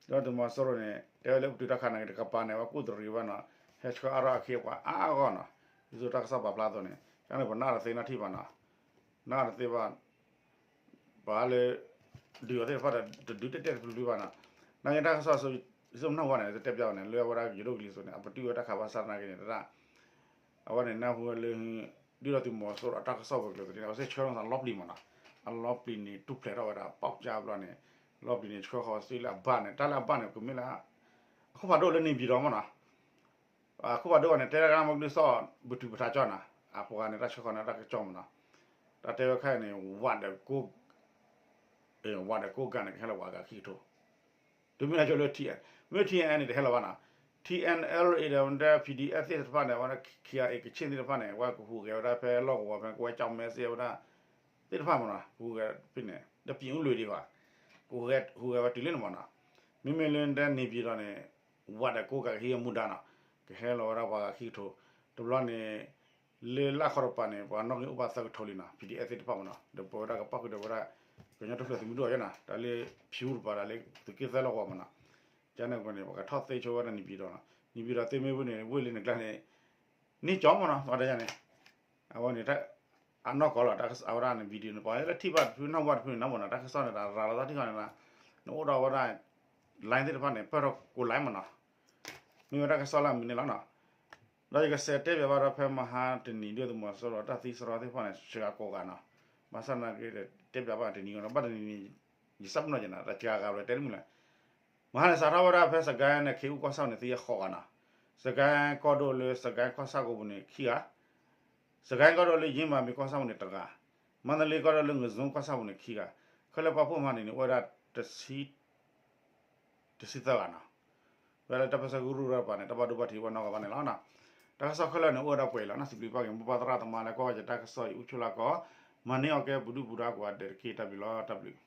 ဒုၣ်ဒါသုးမီၤစိရိၤန့ၣ် တဲဝဲလၢပတုာ်တၢ်ခးနာ်က့ တကပၤန့ၣ် အဝဲကူၣ်တရံးဝဲနီၤ ဟဲဆှၢအါထီၣ်အခ့အပှၤအါအါဂီၢ်နီၤ ဒ်သိးတၢ်ကစီၣ်ပာ်ဖျါအသိးန့ၣ် ကန့ၣ်ပနာ်တသ့နီတထံၣ်ဘၣ်နီၤ နာ်တသ့ဘၣ် ပှၤလၢ ဒုးအီၤသ့ၣ်တဖၣ်ဒီး တဒုးတဲတဲတဖုဖုဘၣ်နီၤ နာ်က့တၢ်ကစီၣ်ဆိ ယဆိကမိၣ်ဝဲန့ၣ် တတဲပျးဝဲန့ၣ် လၢအဝဲဒၣ်ယိၤဒိၣ်ကလံၤစိးန့ၣ် အပတုာ်ဝဲတၢ်ခးဘၣ်ဆၣ်သနာ်က့န့ၣ် တဒၣ် အဝဲန့ၣ်နၢ်ဟူဝဲလၢ ဒုၣ်ဒါသုးမီၤစိရိၤအတၢ်ကစီၣ်ဝဲၤကျိၤသန့ၣ် အဝဲသ့ၣ်ဆှၢလီၤသးလီပျံၤမးနီၤ အလီပျံၤန့ၣ် တူၢ်ဖျဲးထီၣ်ဝဲဒၣ် ပီၣ်ကၠၢဘျီန့ၣ် လီပျံၤန့ၣ် ဆှၢဃီၤစ့လၢအဘၣ်န့ၣ် တၢ်လၢအဘၣ်န့ၣ် ကမ့ၢ်လၢ အခိၣ်ဖးဒိၣ်လၢန့ၣ်ပၠံၤဒီးမးနီၤ အခိၣ်ဖးဒိၣ်ဘၣ်န့ၣ် တဲတၢ်ကမၤကဒုၣ်စီၣ် ဘုသူၣ်ပထါကၠီနီၤ အပှၤန့ၣ် တၢ်ဆှၢဃီၤန့ၣ် တၢ်ကစီၣ်မးနီၤ တၢ်တဲဝဲခဲအံၤန့ၣ် ဝးဒီးကိး ဝးဒီးကိးဂၤန့ၣ် ကဟဲလီၤပှၤဂၤခံကထိ တမ့ၢ်လၢကၠိလၢ ထံ မ့ၢ် ထံအဲၣ်အဲၣ်န့ၣ် တဟဲလီၤဘၣ်နီၤ ထံအဲၣ်အဲၣ် ဒီးဝဲဒၣ် ပီၣ်ဒံၣ်အဲၣ် သ့ၣ်တဖၣ်န့ၣ် အဝဲဒၣ် ခ့ၣ်အဲၣ်အဲၣ် ကချ့ၣ်သ့ၣ်တဖၣ်န့ၣ် အဝဲကဟူးဂဲၤဝဲဒၣ်ဖဲလီၢ်ကဝီၤဖဲ ကဝဲကၠီၣ်မဲစ့ၢ်ဝဲဒၣ် သ့ၣ်တဖၣ်မးနီၤ ကဟူးဂဲၤဖဲန့ၣ် ဒီးပံၤအူလွံၢ်ဒံးဘၣ် ကဟူးဂဲၤဝဲတုၤလၢန့ၣ်မးနီၤ မ့မ့ၢ်လၢတဲန့ၣ်ပၠံၤဒီးန့ၣ် ဝးဒီးကိးဂၤကဟံးအမူဒါနီၤ ကဟဲလီၤဝဲဒၣ်ပှၤဂၤခံကထိ တဘျီန့ၣ် လၢလၢ်ခီတပၤန့ၣ် ပှၤနီၣ်ဂံၢ်အိၣ်ဘၣ်သၢကထိလံနီၤ ပီၣ်ဒံၣ်အဲၣ် သ့ၣ်တဖၣ်မးနီၤ ဒီးပဝဲဒၣ်ကပၣ်ဃုာ်ဒီးဝဲဒၣ် က ကညီတဖျၢၣ်သုးမုၢ်ဒိၣ်ယဲနီၤ တၢ်လၢဖၠူတပၤ တၢ်လၢသုးက့သၢလီၢ်ကဝီၤမနီၤ, ကန့ၣ်အဃိန့ၣ် ပကထီၣ်သ့ဆိဝဲဒၣ်နံၣ်ပံၤဒီးနီၤ, နံၣ်ပံၤဒီးသ့မ့ၢ်ဝံၤန့ၣ် ဝ့ၢ်လၢနကျါန့ၣ် န့ၢ်ကၠီမနီၤ သီတယါန့ၣ်, အဝဲန့ၣ် အနီၢ်ကီၢ်လီၤ တၢ်ကစီၣ်အဝဲဒၣ်န့ၣ် video န့ၣ် ပှၤလၢထံၣ်ဘၣ်တဖုနီၣ်ဝဲတဖုန့ၣ်နီၤမနီၤ တၢ်ကစီၣ်န့ၣ် တၢ်ရၤလီၤသီထံၣ်ဃီန့ၣ် နအိၣ်ဒီးဝဲဒၣ် line သ့ၣ်တဖၣ်န့ၣ် ပၢၢ်ထီၣ်ကိး line မနီၤ, မ့ၢ်ဝဲတၢ်ကစီၣ်လၢအမံၤန့ၣ်လီၤနီၤ. ဒီးယကစးတဲပၠးဘၣ်ဒီးဖဲမဟါတနံၤ ဒုၣ်ဒါသုးမီၤစိရိၤတၢ်သံစရီသ့ၣ်တဖၣ်န့ၣ် စှၤကိးဂၤနီၤ, ဘၣ်ဆၣ်သနာ်က့ တဲပၠးဘၣ်တနံၤဂီၢ်နီၤ ဘၣ်တနံၤန့ၣ် ယဆၢပနီၣ်က့ၤနီၤ တၢ်စှၤဂၤဘၣ်တဲတမုာ်လဲၣ်. မဟါန့ၣ် စးထီၣ်ဝဲဒၣ်ဖဲစကဲန့ၣ် ခ့အူကီၢ်ဆၣ်န့ၣ် သံဃိးဂၤနီၤ, စကဲကီၢ်ဒိၣ်လၢစကဲကီၢ်ဆၣ်ကပူၤန့ၣ် ခံဂၤ, စကဲကီၢ်ဒိၣ်လၢယ့မၤမ့ၤကီၢ်ဆၣ်ပူၤန့ၣ်တဂၤ, မါတလ့ကီၢ်ဒိၣ်လၢငဇိကီၢ်ဆၣ်ပူၤန့ၣ်ခံဂၤ, ခဲလၢာ်ပာ်ဖှိၣ်မဟါန့ၣ်န့ၣ် အိၣ်ဝဲဒၣ် တဆံသၢဂၤနီၤ, ဝဲလၢတၢ်ပၢဆှၢကရူၢ်တဖၣ်န့ၣ် တၢ်ဘၣ်ဒိဘၣ်ထံးဝဲနီတဂၤဘၣ်န့ၣ်လီၤ. တၢ်ကစီၣ်ခဲလၢာ်န့ၣ် အိၣ်ဝဲဒၣ်ပှဲၤအံၤလီၤနီၤ, စံးဘျုးဘၣ်က့ၤမိၢ်ပၢ်သရၣ်သမါလၢကွၢ်က့ၤတၢ်ကစီၣ်အံၤ အိၣ်ဆူၣ်လၢကီး, မၤန့ၢ်အီၤကဲပဒုၣ်ပဒါကိးဂၤဒဲးတက့ၢ် တၢ်ဘျုးလီၤ တၢ်ဘျုး